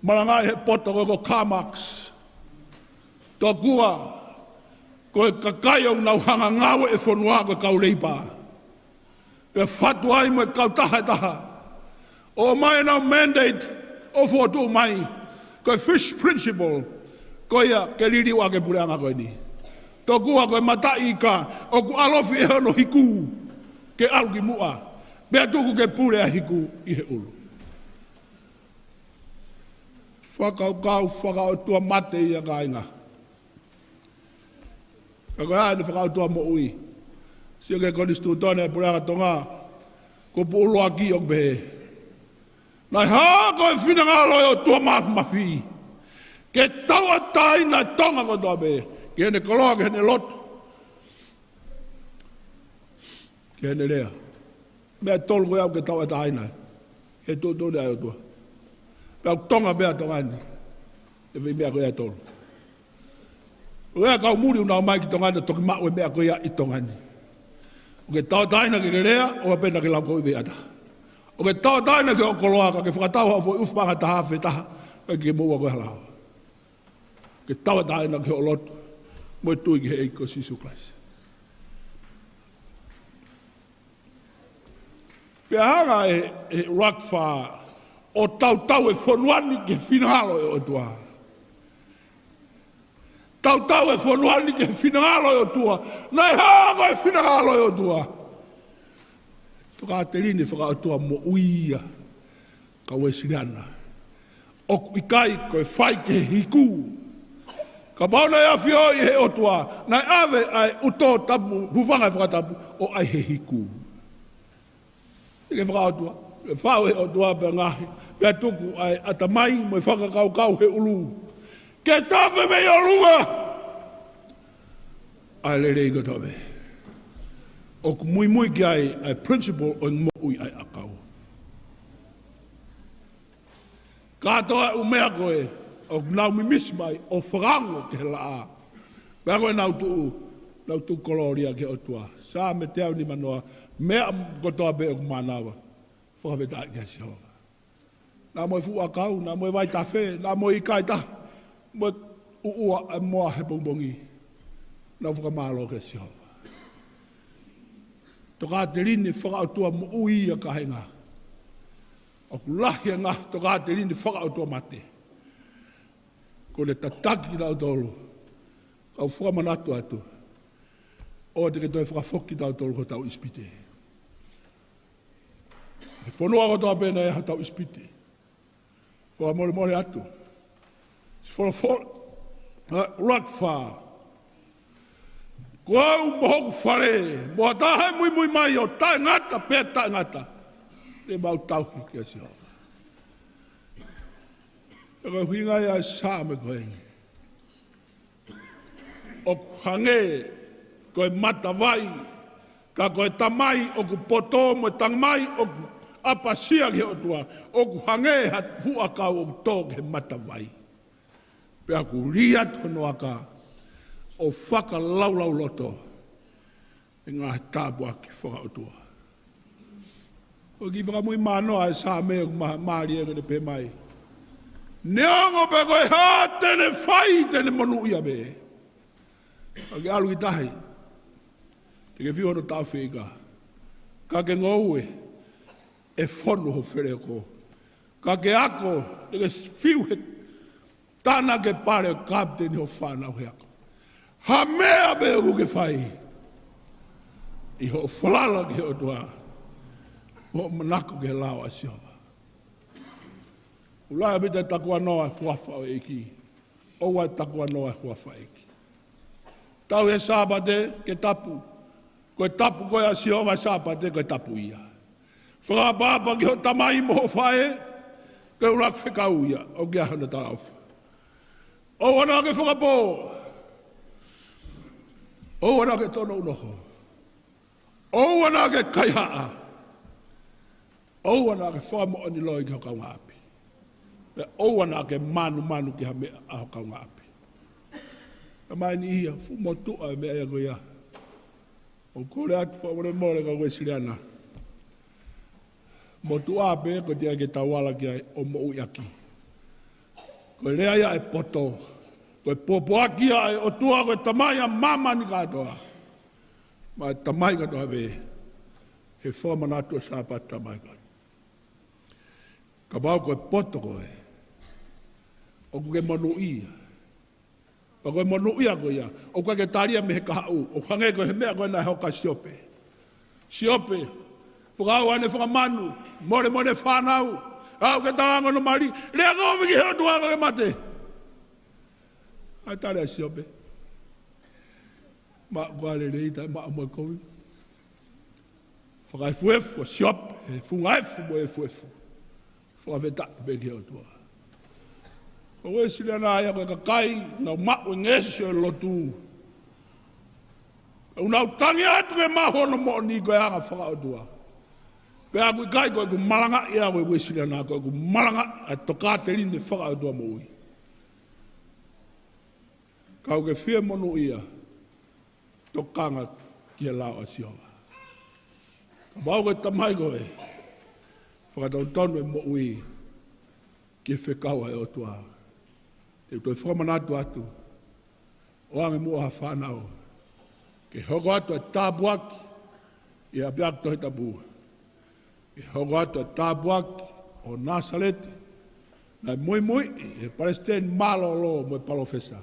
malangaʻi he poto ko ē ko Karl Marx. Tokua ko e kakai ʻoku nau hanga ʻo ngāueʻi e fonua ko e kau leipa. Pea fatu ai mo e kautaha ʻe taha, ʻomai ʻenau mandate ʻo fokotuʻu mai ko e first principle, ko ia ke liliu ʻaki e puleʻanga ko eni. Tokua ko e mataʻi ika ʻoku ʻalofi ʻe hono hiku ke ʻalu ki muʻa, pea tuku ke pule ʻa e hiku ʻi he ʻulu. Fakakaukau fakaʻotuamate ia, kāinga. Ka ko e hā ʻene fakaʻotua moʻui? Sio ki he konisitūtone ʻa e Puleʻanga Tonga, kupu ʻuluaki ʻoku pehē: Naʻe hā ko e finangalo ʻo e ʻOtua Māfimafi ke tauʻatāina ʻa Tonga kotoa pē, ki heʻene koloa, ki heʻene lotu, ki heʻene lea. Meʻa ʻe tolu ko ia ʻoku ke tauʻatāina ai he tuʻutuʻuni ʻa e ʻOtua. Pea ʻoku Tonga pē ʻa Tonga ni ʻi he meʻa ko ia ʻe tolu. ʻOku ʻi ai e kau muli ʻoku nau ō mai ki Tonga ni ʻo toki maʻu e meʻa ko ia ʻi Tonga ni. ʻOku ke tauʻatāina ke ke lea, ʻoua pē naʻa ke lau kovi ʻe ha taha. ʻOku ke tauʻatāina ki hoʻo koloa, ka ke fakatau ha foʻi ʻufiʻanga taha afe taha, kae ʻikai ke ke moʻua koe ha laoa. Ke tauʻatāina ki hoʻo lotu mo e tui ki he ʻEiki ko Sīsū Kalaisi. Pea hanga ʻe, ʻe Lakfa ʻo tautau e fonua ni ki he finangalo ʻo e ʻOtua. Tautau e fonua ni ki he finangalo ʻo e ʻOtua. Naʻe hā ko e finangalo ʻo e ʻOtua? Tokāteline fakaʻotua moʻui ia, kau Uēsiliana. ʻOku ʻikai ko e fai ki he hiku. Kapau naʻe ʻafioʻi ʻe he ʻOtua, naʻe ʻave ʻa e ʻuto tapu, hūfanga he fakatapu, ʻo ʻai he hiku. ʻIkai ke fakaʻotua. Ke fai ʻe he ʻOtua pea ngaahi, pea tuku ʻa e ʻatamai mo e fakakaukau he ʻulu. Ke tafe mei ʻolunga ʻa e lelei kotoa pē. ʻOku muimui ki ai ʻa e principle ʻo e moʻui ʻa e ʻakau. Kātoa e ʻū meʻa ko ē ʻoku nau mimisi mai ʻo fakaongo ki he laʻā. Pea ko ē nau tuʻu, nau tuku kolōlia ki he ʻOtua. Saame teau nimanoa, meʻa kotoa pē ʻoku mānava, fakafetaʻi kia Sihova. Naʻa mo e fuʻu ʻakau, naʻa mo e vaitafe, naʻa mo e ʻikai taha, mo e ʻuʻua ʻa e moa he pongipongi, nau fakamālō kia Sihova. Tokāteline fakaʻotua moʻui ia, kāinga. ʻOku lahi e ngaahi tokāteline fakaʻotua mate. Kuo ne tataki kitautolu. Kau fakamanatu atu, ʻoua te ke toe fakafoki kitautolu ki hotau ʻIsipite. He fonua kotoa pē naʻe ʻi ai hotau ʻIsipite. Fakamolemole atu. Folofola, ʻa, Lakfa. Ko au mo hoku fale, mo ha taha ʻe muimui mai ʻo taʻengata pea taʻengata, te mau tauhi kia Sihova. Pea ko e ʻuhinga ia ʻa e Saame ko eni. ʻOku hangē ko e matavai, ka ko e tamai ʻoku poto mo e tamai ʻoku ʻapasia ki he ʻOtua, ʻoku hangē ha fuʻu ʻakau ʻoku tō ki he matavai. Pea ʻoku lī atu hono aka ʻo fakalaulauloto e ngaahi tāpuaki fakaʻotua. Ko e kiʻi fakamui manoa e Saame ʻoku ma-, mālie ʻoku ne pehē mai, neongo pē ko e hā te ne fai, te ne monūʻia pē. Ka ke ʻalu ki tahi, te ke fiu hono taʻofika. Ka ke ngoue, ʻe fonu ho feleoko. Ka ke ako, te ke fiu he tana ke pale ʻo kapiteni ho fānau he ako. Ha meʻa pē ʻoku ke fai, ʻi hoʻo falala ki he ʻOtua, hoʻo manako ki he lao ʻa Sihova. ʻOku lahi ʻaupito e takuanoa e huafa ʻo e ʻEiki. ʻOua ʻe takuanoa e huafa ʻo e ʻEiki. Tauhi e Sāpate ke tapu. Ko e tapu ko ē ʻa Sihova e Sāpate, ko e tapu ia. Fakaʻapaʻapa ki hoʻo tamai mo hoʻo faʻē, ko e ʻuluaki fekau ia ʻoku ʻi ai hono talaʻofa. ʻOua naʻa ke fakapō. ʻOua naʻa ke tono unoho. ʻOua naʻa ke kaihaʻa. ʻOua naʻa ke fakamoʻoni loi ki ho kaungāʻapi. Pea ʻoua naʻa ke mānumanu ki ha meʻa ʻa ho kaungāʻapi. Ka mai ni ia, fuʻu motuʻa e meʻa ia ko ia. ʻOku ou kole atu fakamolemole kau Uēsiliana. Motuʻa pē ko e teʻeki ke tau ala ki ai ʻo moʻui ʻaki. Ko e lea ia ʻa e poto. Ko e pōpoaki ia ʻa e ʻOtua ko e tamai ʻa māmani kātoa. Mo e tamai kātoa pē. He fakamanatu ʻa e Sāpate tamai kātoa. Kapau ko e poto koe, ʻoku ke monūʻia. Pea ko e monūʻia ko ia, ʻoku ʻikai ke tali ia mei he kahaʻu, ʻoku hangē ko e meʻa ko ē naʻe hoko kia Siope. Siope, fakaʻau ʻene fakamanu, mole mo ʻene fānau, aʻu ki he taʻu ʻa hono mali, lea kovi ki he ʻOtua ka ke mate. ʻA e tali ʻa Siope. Maʻu ko ā lelei, taʻe maʻu mo e kovi. Fakaefuefu ʻa Siope, he funga efu mo e efuefu. Fakafetaʻi pē ki he ʻOtua. Ko e Uēsiliana ia ko e kakai, nau maʻu e ngeʻesi ʻo e lotu. ʻOku nau tangi atu ke maʻu hono moʻoni ko e anga fakaʻotua. Pea ʻoku ʻikai ko ʻeku malangaʻi au e Uēsiliana, ko ʻeku malangaʻi ʻa e tokāteline fakaʻotua moʻui. Ka ʻoku ke fie monūʻia, tokanga ki he lao ʻa Sihova. Kapau ko e tamai koe, Fakatonutonu e moʻui ki he fekau ʻa e ʻOtua. Te u toe fakamanatu atu, ʻoange muʻa ha fānau ke hoko atu e tāpuaki ʻi he ʻapiako Tohi Tapu. Ke hoko atu e tāpuaki ʻo Nāsaleti, naʻe muimui ʻe he palesiteni mālōlō mo e palōfesa,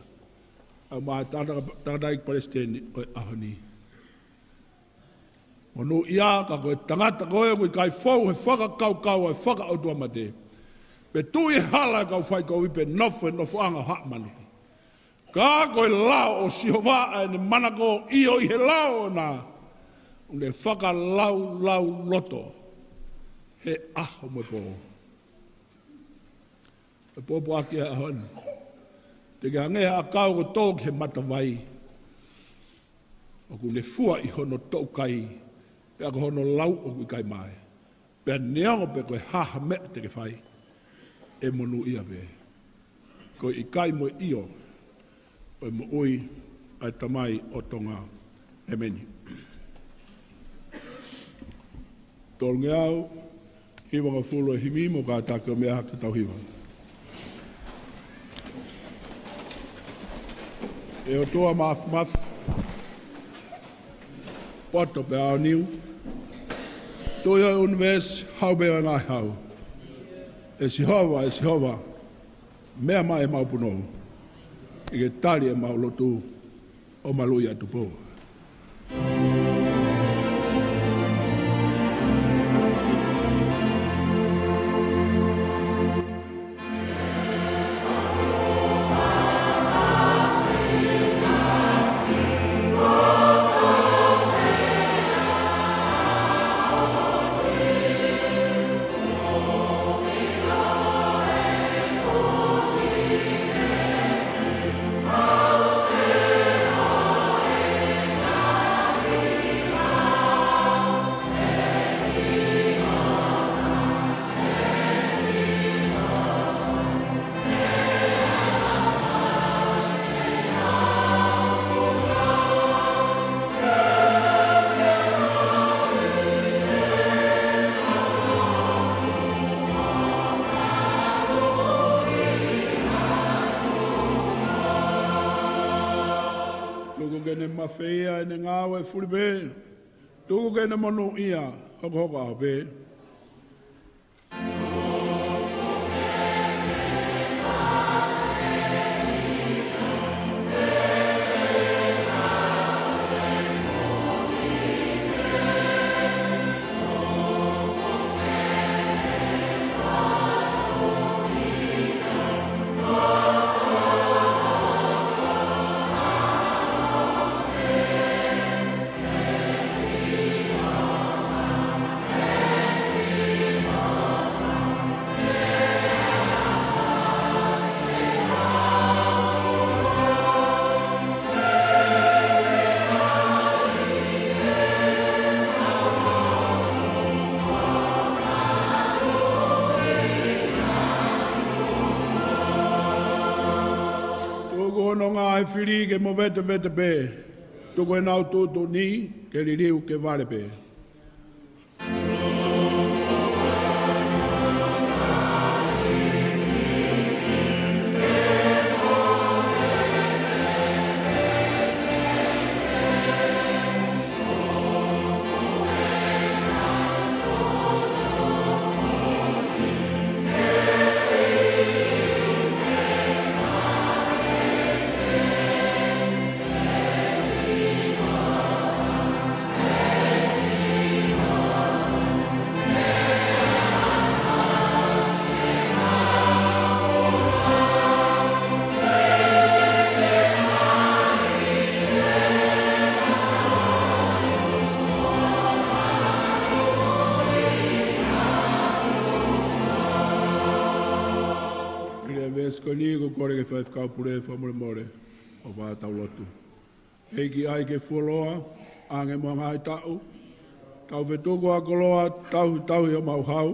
ʻa e ʻumaʻā e tangata, tangataʻeiki palesiteni ʻo e ʻaho ni. Monūʻia, ka ko e tangata ko ē ʻoku ʻikai fou he fakakaukau ʻa e fakaʻotuamate, pe tuʻu ʻi he hala ʻa e kau faikovi, pe nofo he nofoʻanga ʻo haʻa manuki. Ka ko e lao ʻo Sihova ʻa ʻene manako, ʻio, ʻi he lao ʻoʻona ʻoku ne fakalaulauloto he ʻaho mo e pō. E pōpoaki ʻa e ʻaho ni, te ke hangē ha ʻakau ʻoku tō ki he matavai, ʻoku ne fua ʻi hono toʻukai, pea ko hono lau ʻoku ʻikai mae. Pea neongo pe ko e hā ha meʻa te ke fai, ʻe monūʻia pē. Ko e ʻikai mo e ʻio ʻo e moʻui ʻa e Tamai ʻo Tonga. ʻĒmeni. Tolungeau hivangofulu e himi mo kātaki ʻo meʻa hake ʻetau hiva. ʻE ʻOtua Māfimafi, poto pea aoniu, Tuʻi ʻo e ʻunivēsi, hau pē ʻo e ngaahi hau, ʻe Sihova, ʻe Sihova, meʻa mai ʻemau punou, ke ke tali ʻemau lotu ʻo maluʻi ʻa Tupou. Tuku ke ne mafeia ʻene ngāue fuli pē. Tuku ke ne monūʻia hokohoko ʻaho pē. Tuku hono ngaahi fili ke movetevete pē. Tuku ʻenau tuʻutuʻuni ke liliu ke vale pē. Pea ʻi he veesi ko eni ʻoku kole ki he faifekau pule fakamolemole ʻo fai ʻetau lotu. ʻEiki ʻai ke fuoloa, ʻange mo e ngaahi taʻu, tau fetuku ʻa e koloa, tauhi, tauhi homau hau.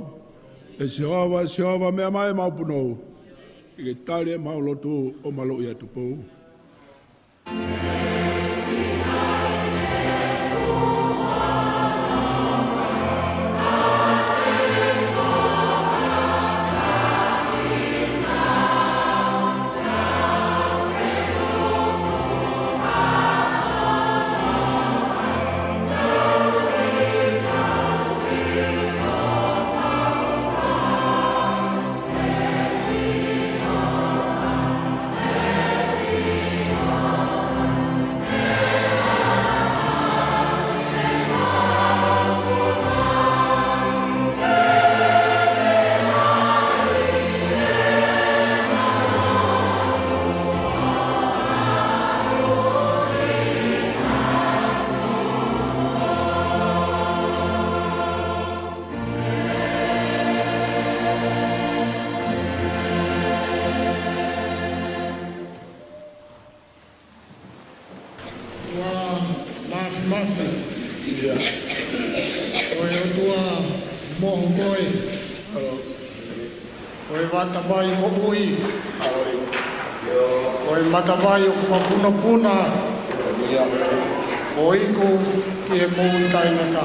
ʻE Sihova, ʻe Sihova, meʻa mai ʻemau punou, ke ke tali ʻemau lotu ʻo maluʻi ʻa Tupou. Afi. Ko e ʻOtua mohu koe. Ko e vata mai moʻui. Ko e matavai ʻoku mapunopuna. ʻO iku ki he moʻui taʻengata.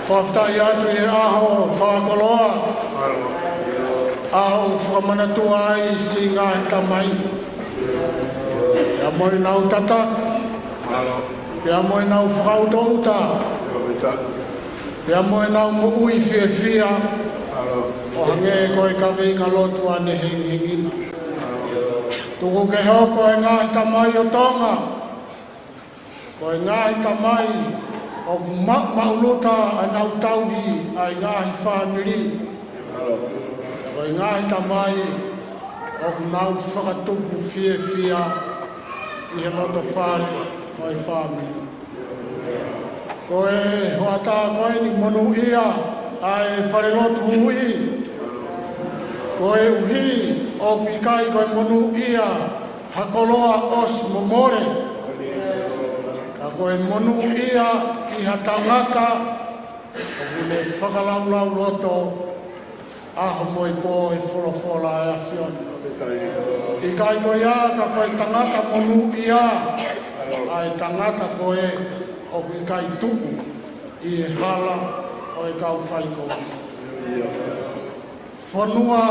Fakafetaʻi atu ʻi he ʻaho fakakoloa. ʻAho ʻoku fakamanatua ai siʻi ngaahi tamai. Pea mo ʻenau tataki. Pea mo ʻenau fakaʻutoʻuta. Pea mo ʻenau moʻui fiefia. ʻO hangē ko e kaveinga lotu ʻa ʻene hengihengina. Tuku ke hoko e ngaahi tamai ʻo Tonga ko e ngaahi tamai ʻoku maʻumaʻuluta ʻenau tauhi ʻa e ngaahi fāmili. Ko e ngaahi tamai ʻoku nau fakatupu fiefia ʻi he loto fale ʻo e fāmili. Ko e hoʻatā ko eni monūʻia ʻa e falelotu hui. Koeʻuhi ʻoku ʻikai ko e monūʻia ha koloa ʻosi mo mole. Ka ko e monūʻia ʻi ha tangata ʻoku ne fakalaulauloto ʻaho mo e pō e folofola ʻa e ʻAfiona. ʻIkai ko ia ka ko e tangata monūʻia ʻa e tangata ko ē ʻoku ʻikai tuʻu ʻi he hala ʻo e kau faikovi. Fonua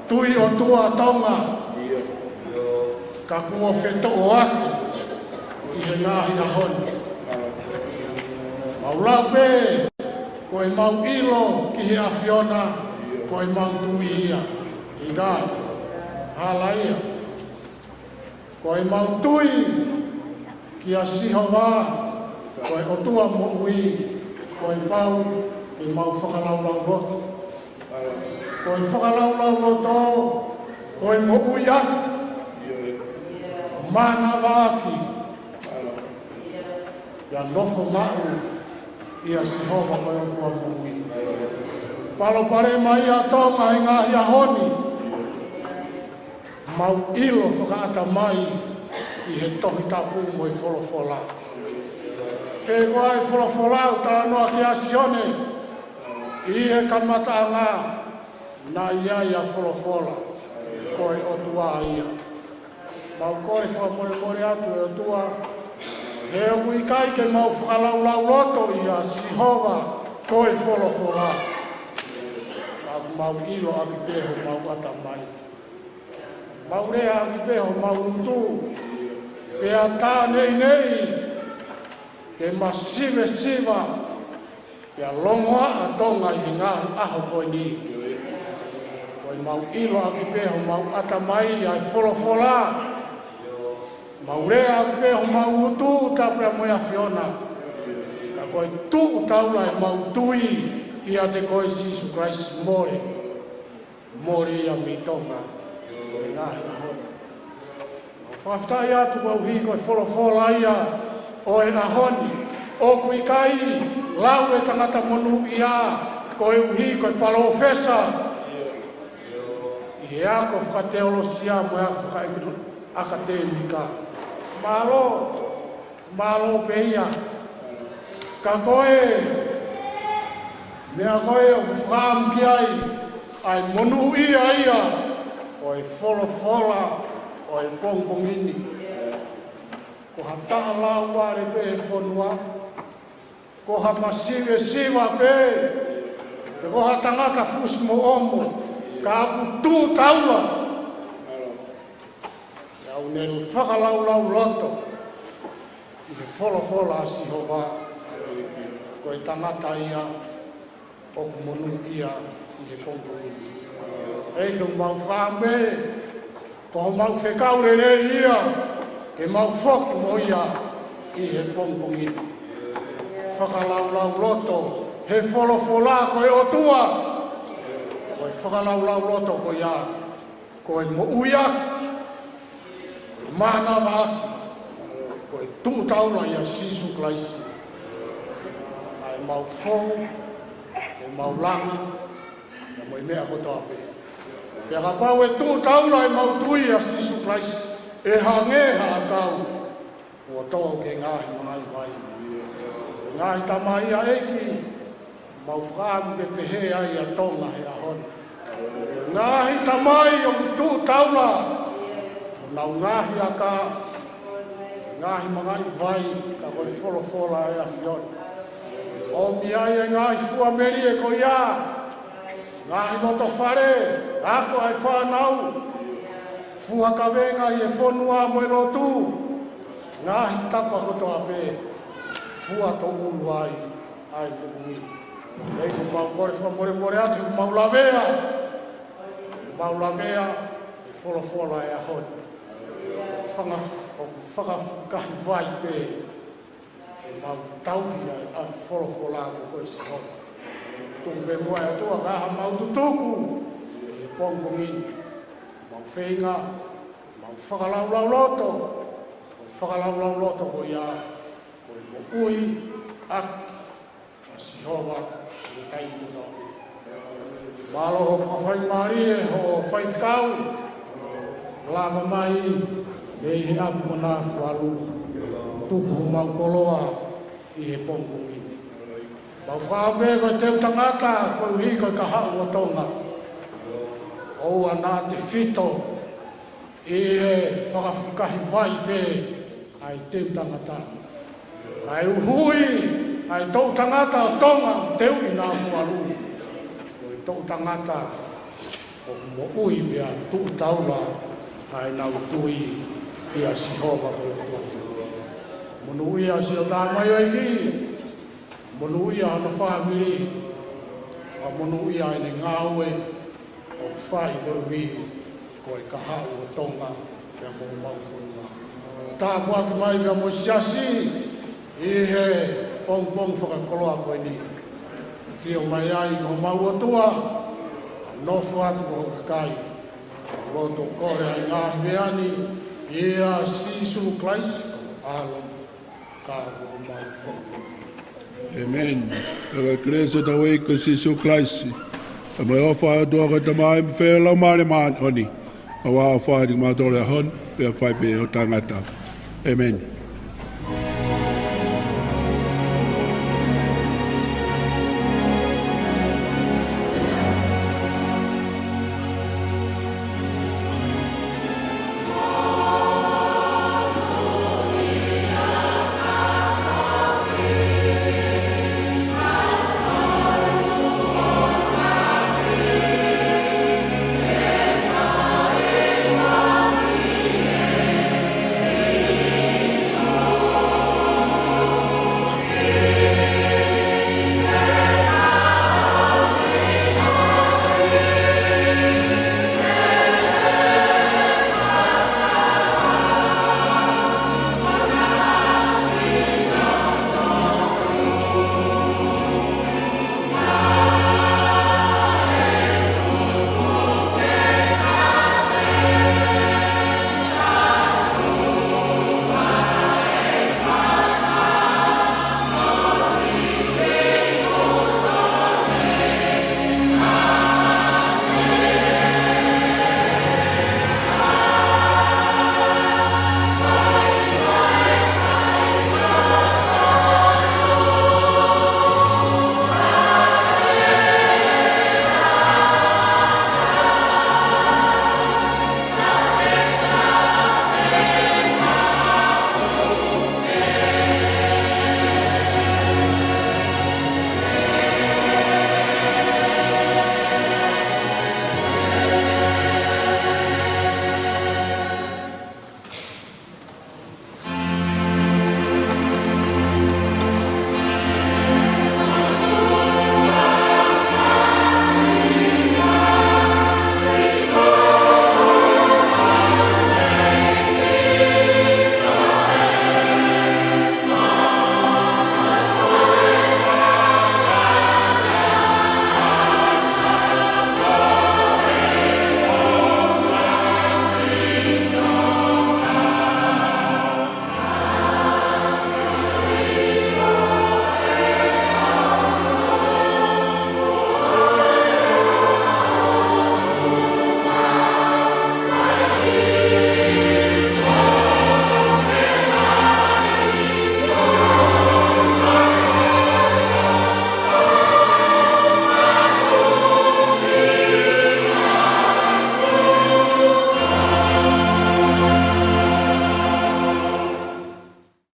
tui ʻOtua Tonga, ka kuo fetoʻoaki ʻi he ngaahi ʻaho ni. Mau lau pē, ko ʻemau ʻilo ki he ʻAfiona, ko ʻemau tui ia. ʻIkai, halaia. Ko ʻemau tui kia Sihova, ko e ʻOtua moʻui, ko e pau ke mau fakalaulauloto. Ko e fakalaulauloto, ko e moʻuiʻaki, mānavaʻaki, pea nofo maʻu ʻia Sihova ko e ʻOtua moʻui. Palopalema ia ʻa Tonga he ngaahi ʻaho ni. Mau ʻilo fakaʻatamai ʻi he Tohi Tapu mo e folofola. Pea ko e folofola ʻoku talanoa ki ai ʻa Sione, ʻi he kamataʻanga naʻe ʻi ai ʻa e folofola, ko e ʻOtua ia. Mau kole fakamolemole atu ʻe ʻOtua, he ʻoku ʻikai ke mau fakalaulauloto ʻia Sihova ko e folofola. Ka ʻoku mau ʻilo ʻaki pē homau ʻatamai. Mau lea ʻaki pē homau ngutu. Pea tā neʻineʻi ke masivesiva pea longoaʻa ʻa Tonga ʻi he ngaahi ʻaho ko eni. Ko ʻemau ʻilo ʻaki pē homau ʻatamai ʻa e folofola. Mau lea ʻaki pē homau ngutu tapu pea mo e ʻAfiona. Ka ko e tuʻu taula ʻemau tui ʻiate koe Sīsū Kalaisi, mole. Mole ia mei Tonga he ngaahi ʻaho ni. Mau fakafetaʻi atu koeʻuhi ko e folofola ia ʻo e ʻaho ni. ʻOku ʻikai lau e tangata monūʻia koeʻuhi ko e palōfesa ʻi he ako fakateolosia mo e ako fakaʻakatēmika. Mālō. Mālō pē ia. Ka ko e meʻa ko ē ʻoku fakaʻamu ki ai ʻa e monūʻia ia ʻo e folofola ʻo e pongipongi ni, ko ha taha laumālie pē he fonua, ko ha masivesiva pē, pe ko ha tangata fusi mo ʻomo, ka ʻoku tuʻu taula. Pea ʻoku ne fakalaulauloto ʻi he folofola ʻa Sihova, ko e tangata ia ʻoku monūʻia ʻi he pongipongi ni. ʻEiki, ʻoku mau fakaʻamu pē ko homau fekau lelei ia ke mau foki mo ia ʻi he pongipongi ni. Fakalaulauloto he folofola ko e ʻOtua. Ko e fakalaulauloto ko ia ko e moʻuiʻaki, ko e mānavaʻaki, ko e tuʻu taula ʻia Sīsū Kalaisi. ʻA ʻemau fou, ʻemau langa, pea mo e meʻa kotoa pē. Pea kapau ʻe tuʻu taula ʻemau tui ʻia Sīsū Kalaisi, ʻe hangē ha ʻakau. Kuo tō ki he ngaahi mangaʻi vai. Ngaahi tamai ʻa e ʻEiki, mau fakaʻamu ke pehē ai ʻa Tonga he ʻaho ni. Ngaahi tamai ʻoku tuʻu taula, ʻo nau ngaahi aka, ngaahi mangaʻi vai, ka ko e folofola ʻa e ʻAfiona. ʻOmi ai e ngaahi fua melie ko ia, ngaahi loto fale, ako ʻa e fānau, fua kavenga ʻi he fonua mo e lotu, ngaahi tapa kotoa pē, fua tōʻulu ai ʻa e moʻui. ʻEiki, mau kole fakamolemole atu, mau lavea, mau lavea e folofola ʻo e ʻaho ni. Fanga-, ʻoku fakafukahi vai pē, ʻemau tauhi ʻa e folofola ko koe Sihova. Tuku pē muʻa ʻe ʻOtua ka ʻi ai haʻamau tutuku ʻi he pongipongi ni. Mau feinga, mau fakalaulauloto, fakalaulauloto ko ia, ko e moʻui ʻaki ʻa Sihova ʻi he taimi kotoa. Mālō hoʻo fakafaingamālie hoʻo faifekau, lava mai mei he ʻapi mo Nafualu, tuku homau koloa ʻi he pongipongi ni. Mau fakaʻamu pē ko e teu tangata, koeʻuhi ko e kahaʻu ʻo Tonga. ʻOua naʻa tefito ʻi he fakafukahi vai pē ʻa e teu tangata. Kae uhuʻi ʻa e toʻu tangata ʻo Tonga, teu ʻi Nafualu. Ko e toʻu tangata ʻoku moʻui pea tuʻu taula ʻa ʻenau tui ʻia Sihova ko e ʻOtua. Monūʻia siʻo tamaioʻeiki, monūʻia hono fāmili, pea monūʻia ʻene ngāue ʻoku fai koeʻuhi ko e kahaʻu ʻo Tonga pea mo homau fonua. Tāpuaki mai pea mo e siasi ʻi he pongipongi fakakoloa ko eni. Fio mai ai ko homau ʻOtua, nofo atu ko ho kakai. Loto kole ʻa e ngaahi meʻa ni ʻia Sīsū Kalaisi, ʻa e ʻAlo, ka ko homau Fakamoʻui. ʻĒmeni. Pea ko e kelesi ʻa hotau ʻEiki ko Sīsū Kalaisi, pea mo e ʻofa ʻa e ʻOtua ko e Tamai, mo e feohi ʻa e Laumālie Māʻoniʻoni, ʻoua ʻe fai kimautolu he ʻaho ni, pea fai pē ʻo taʻengata. ʻĒmeni.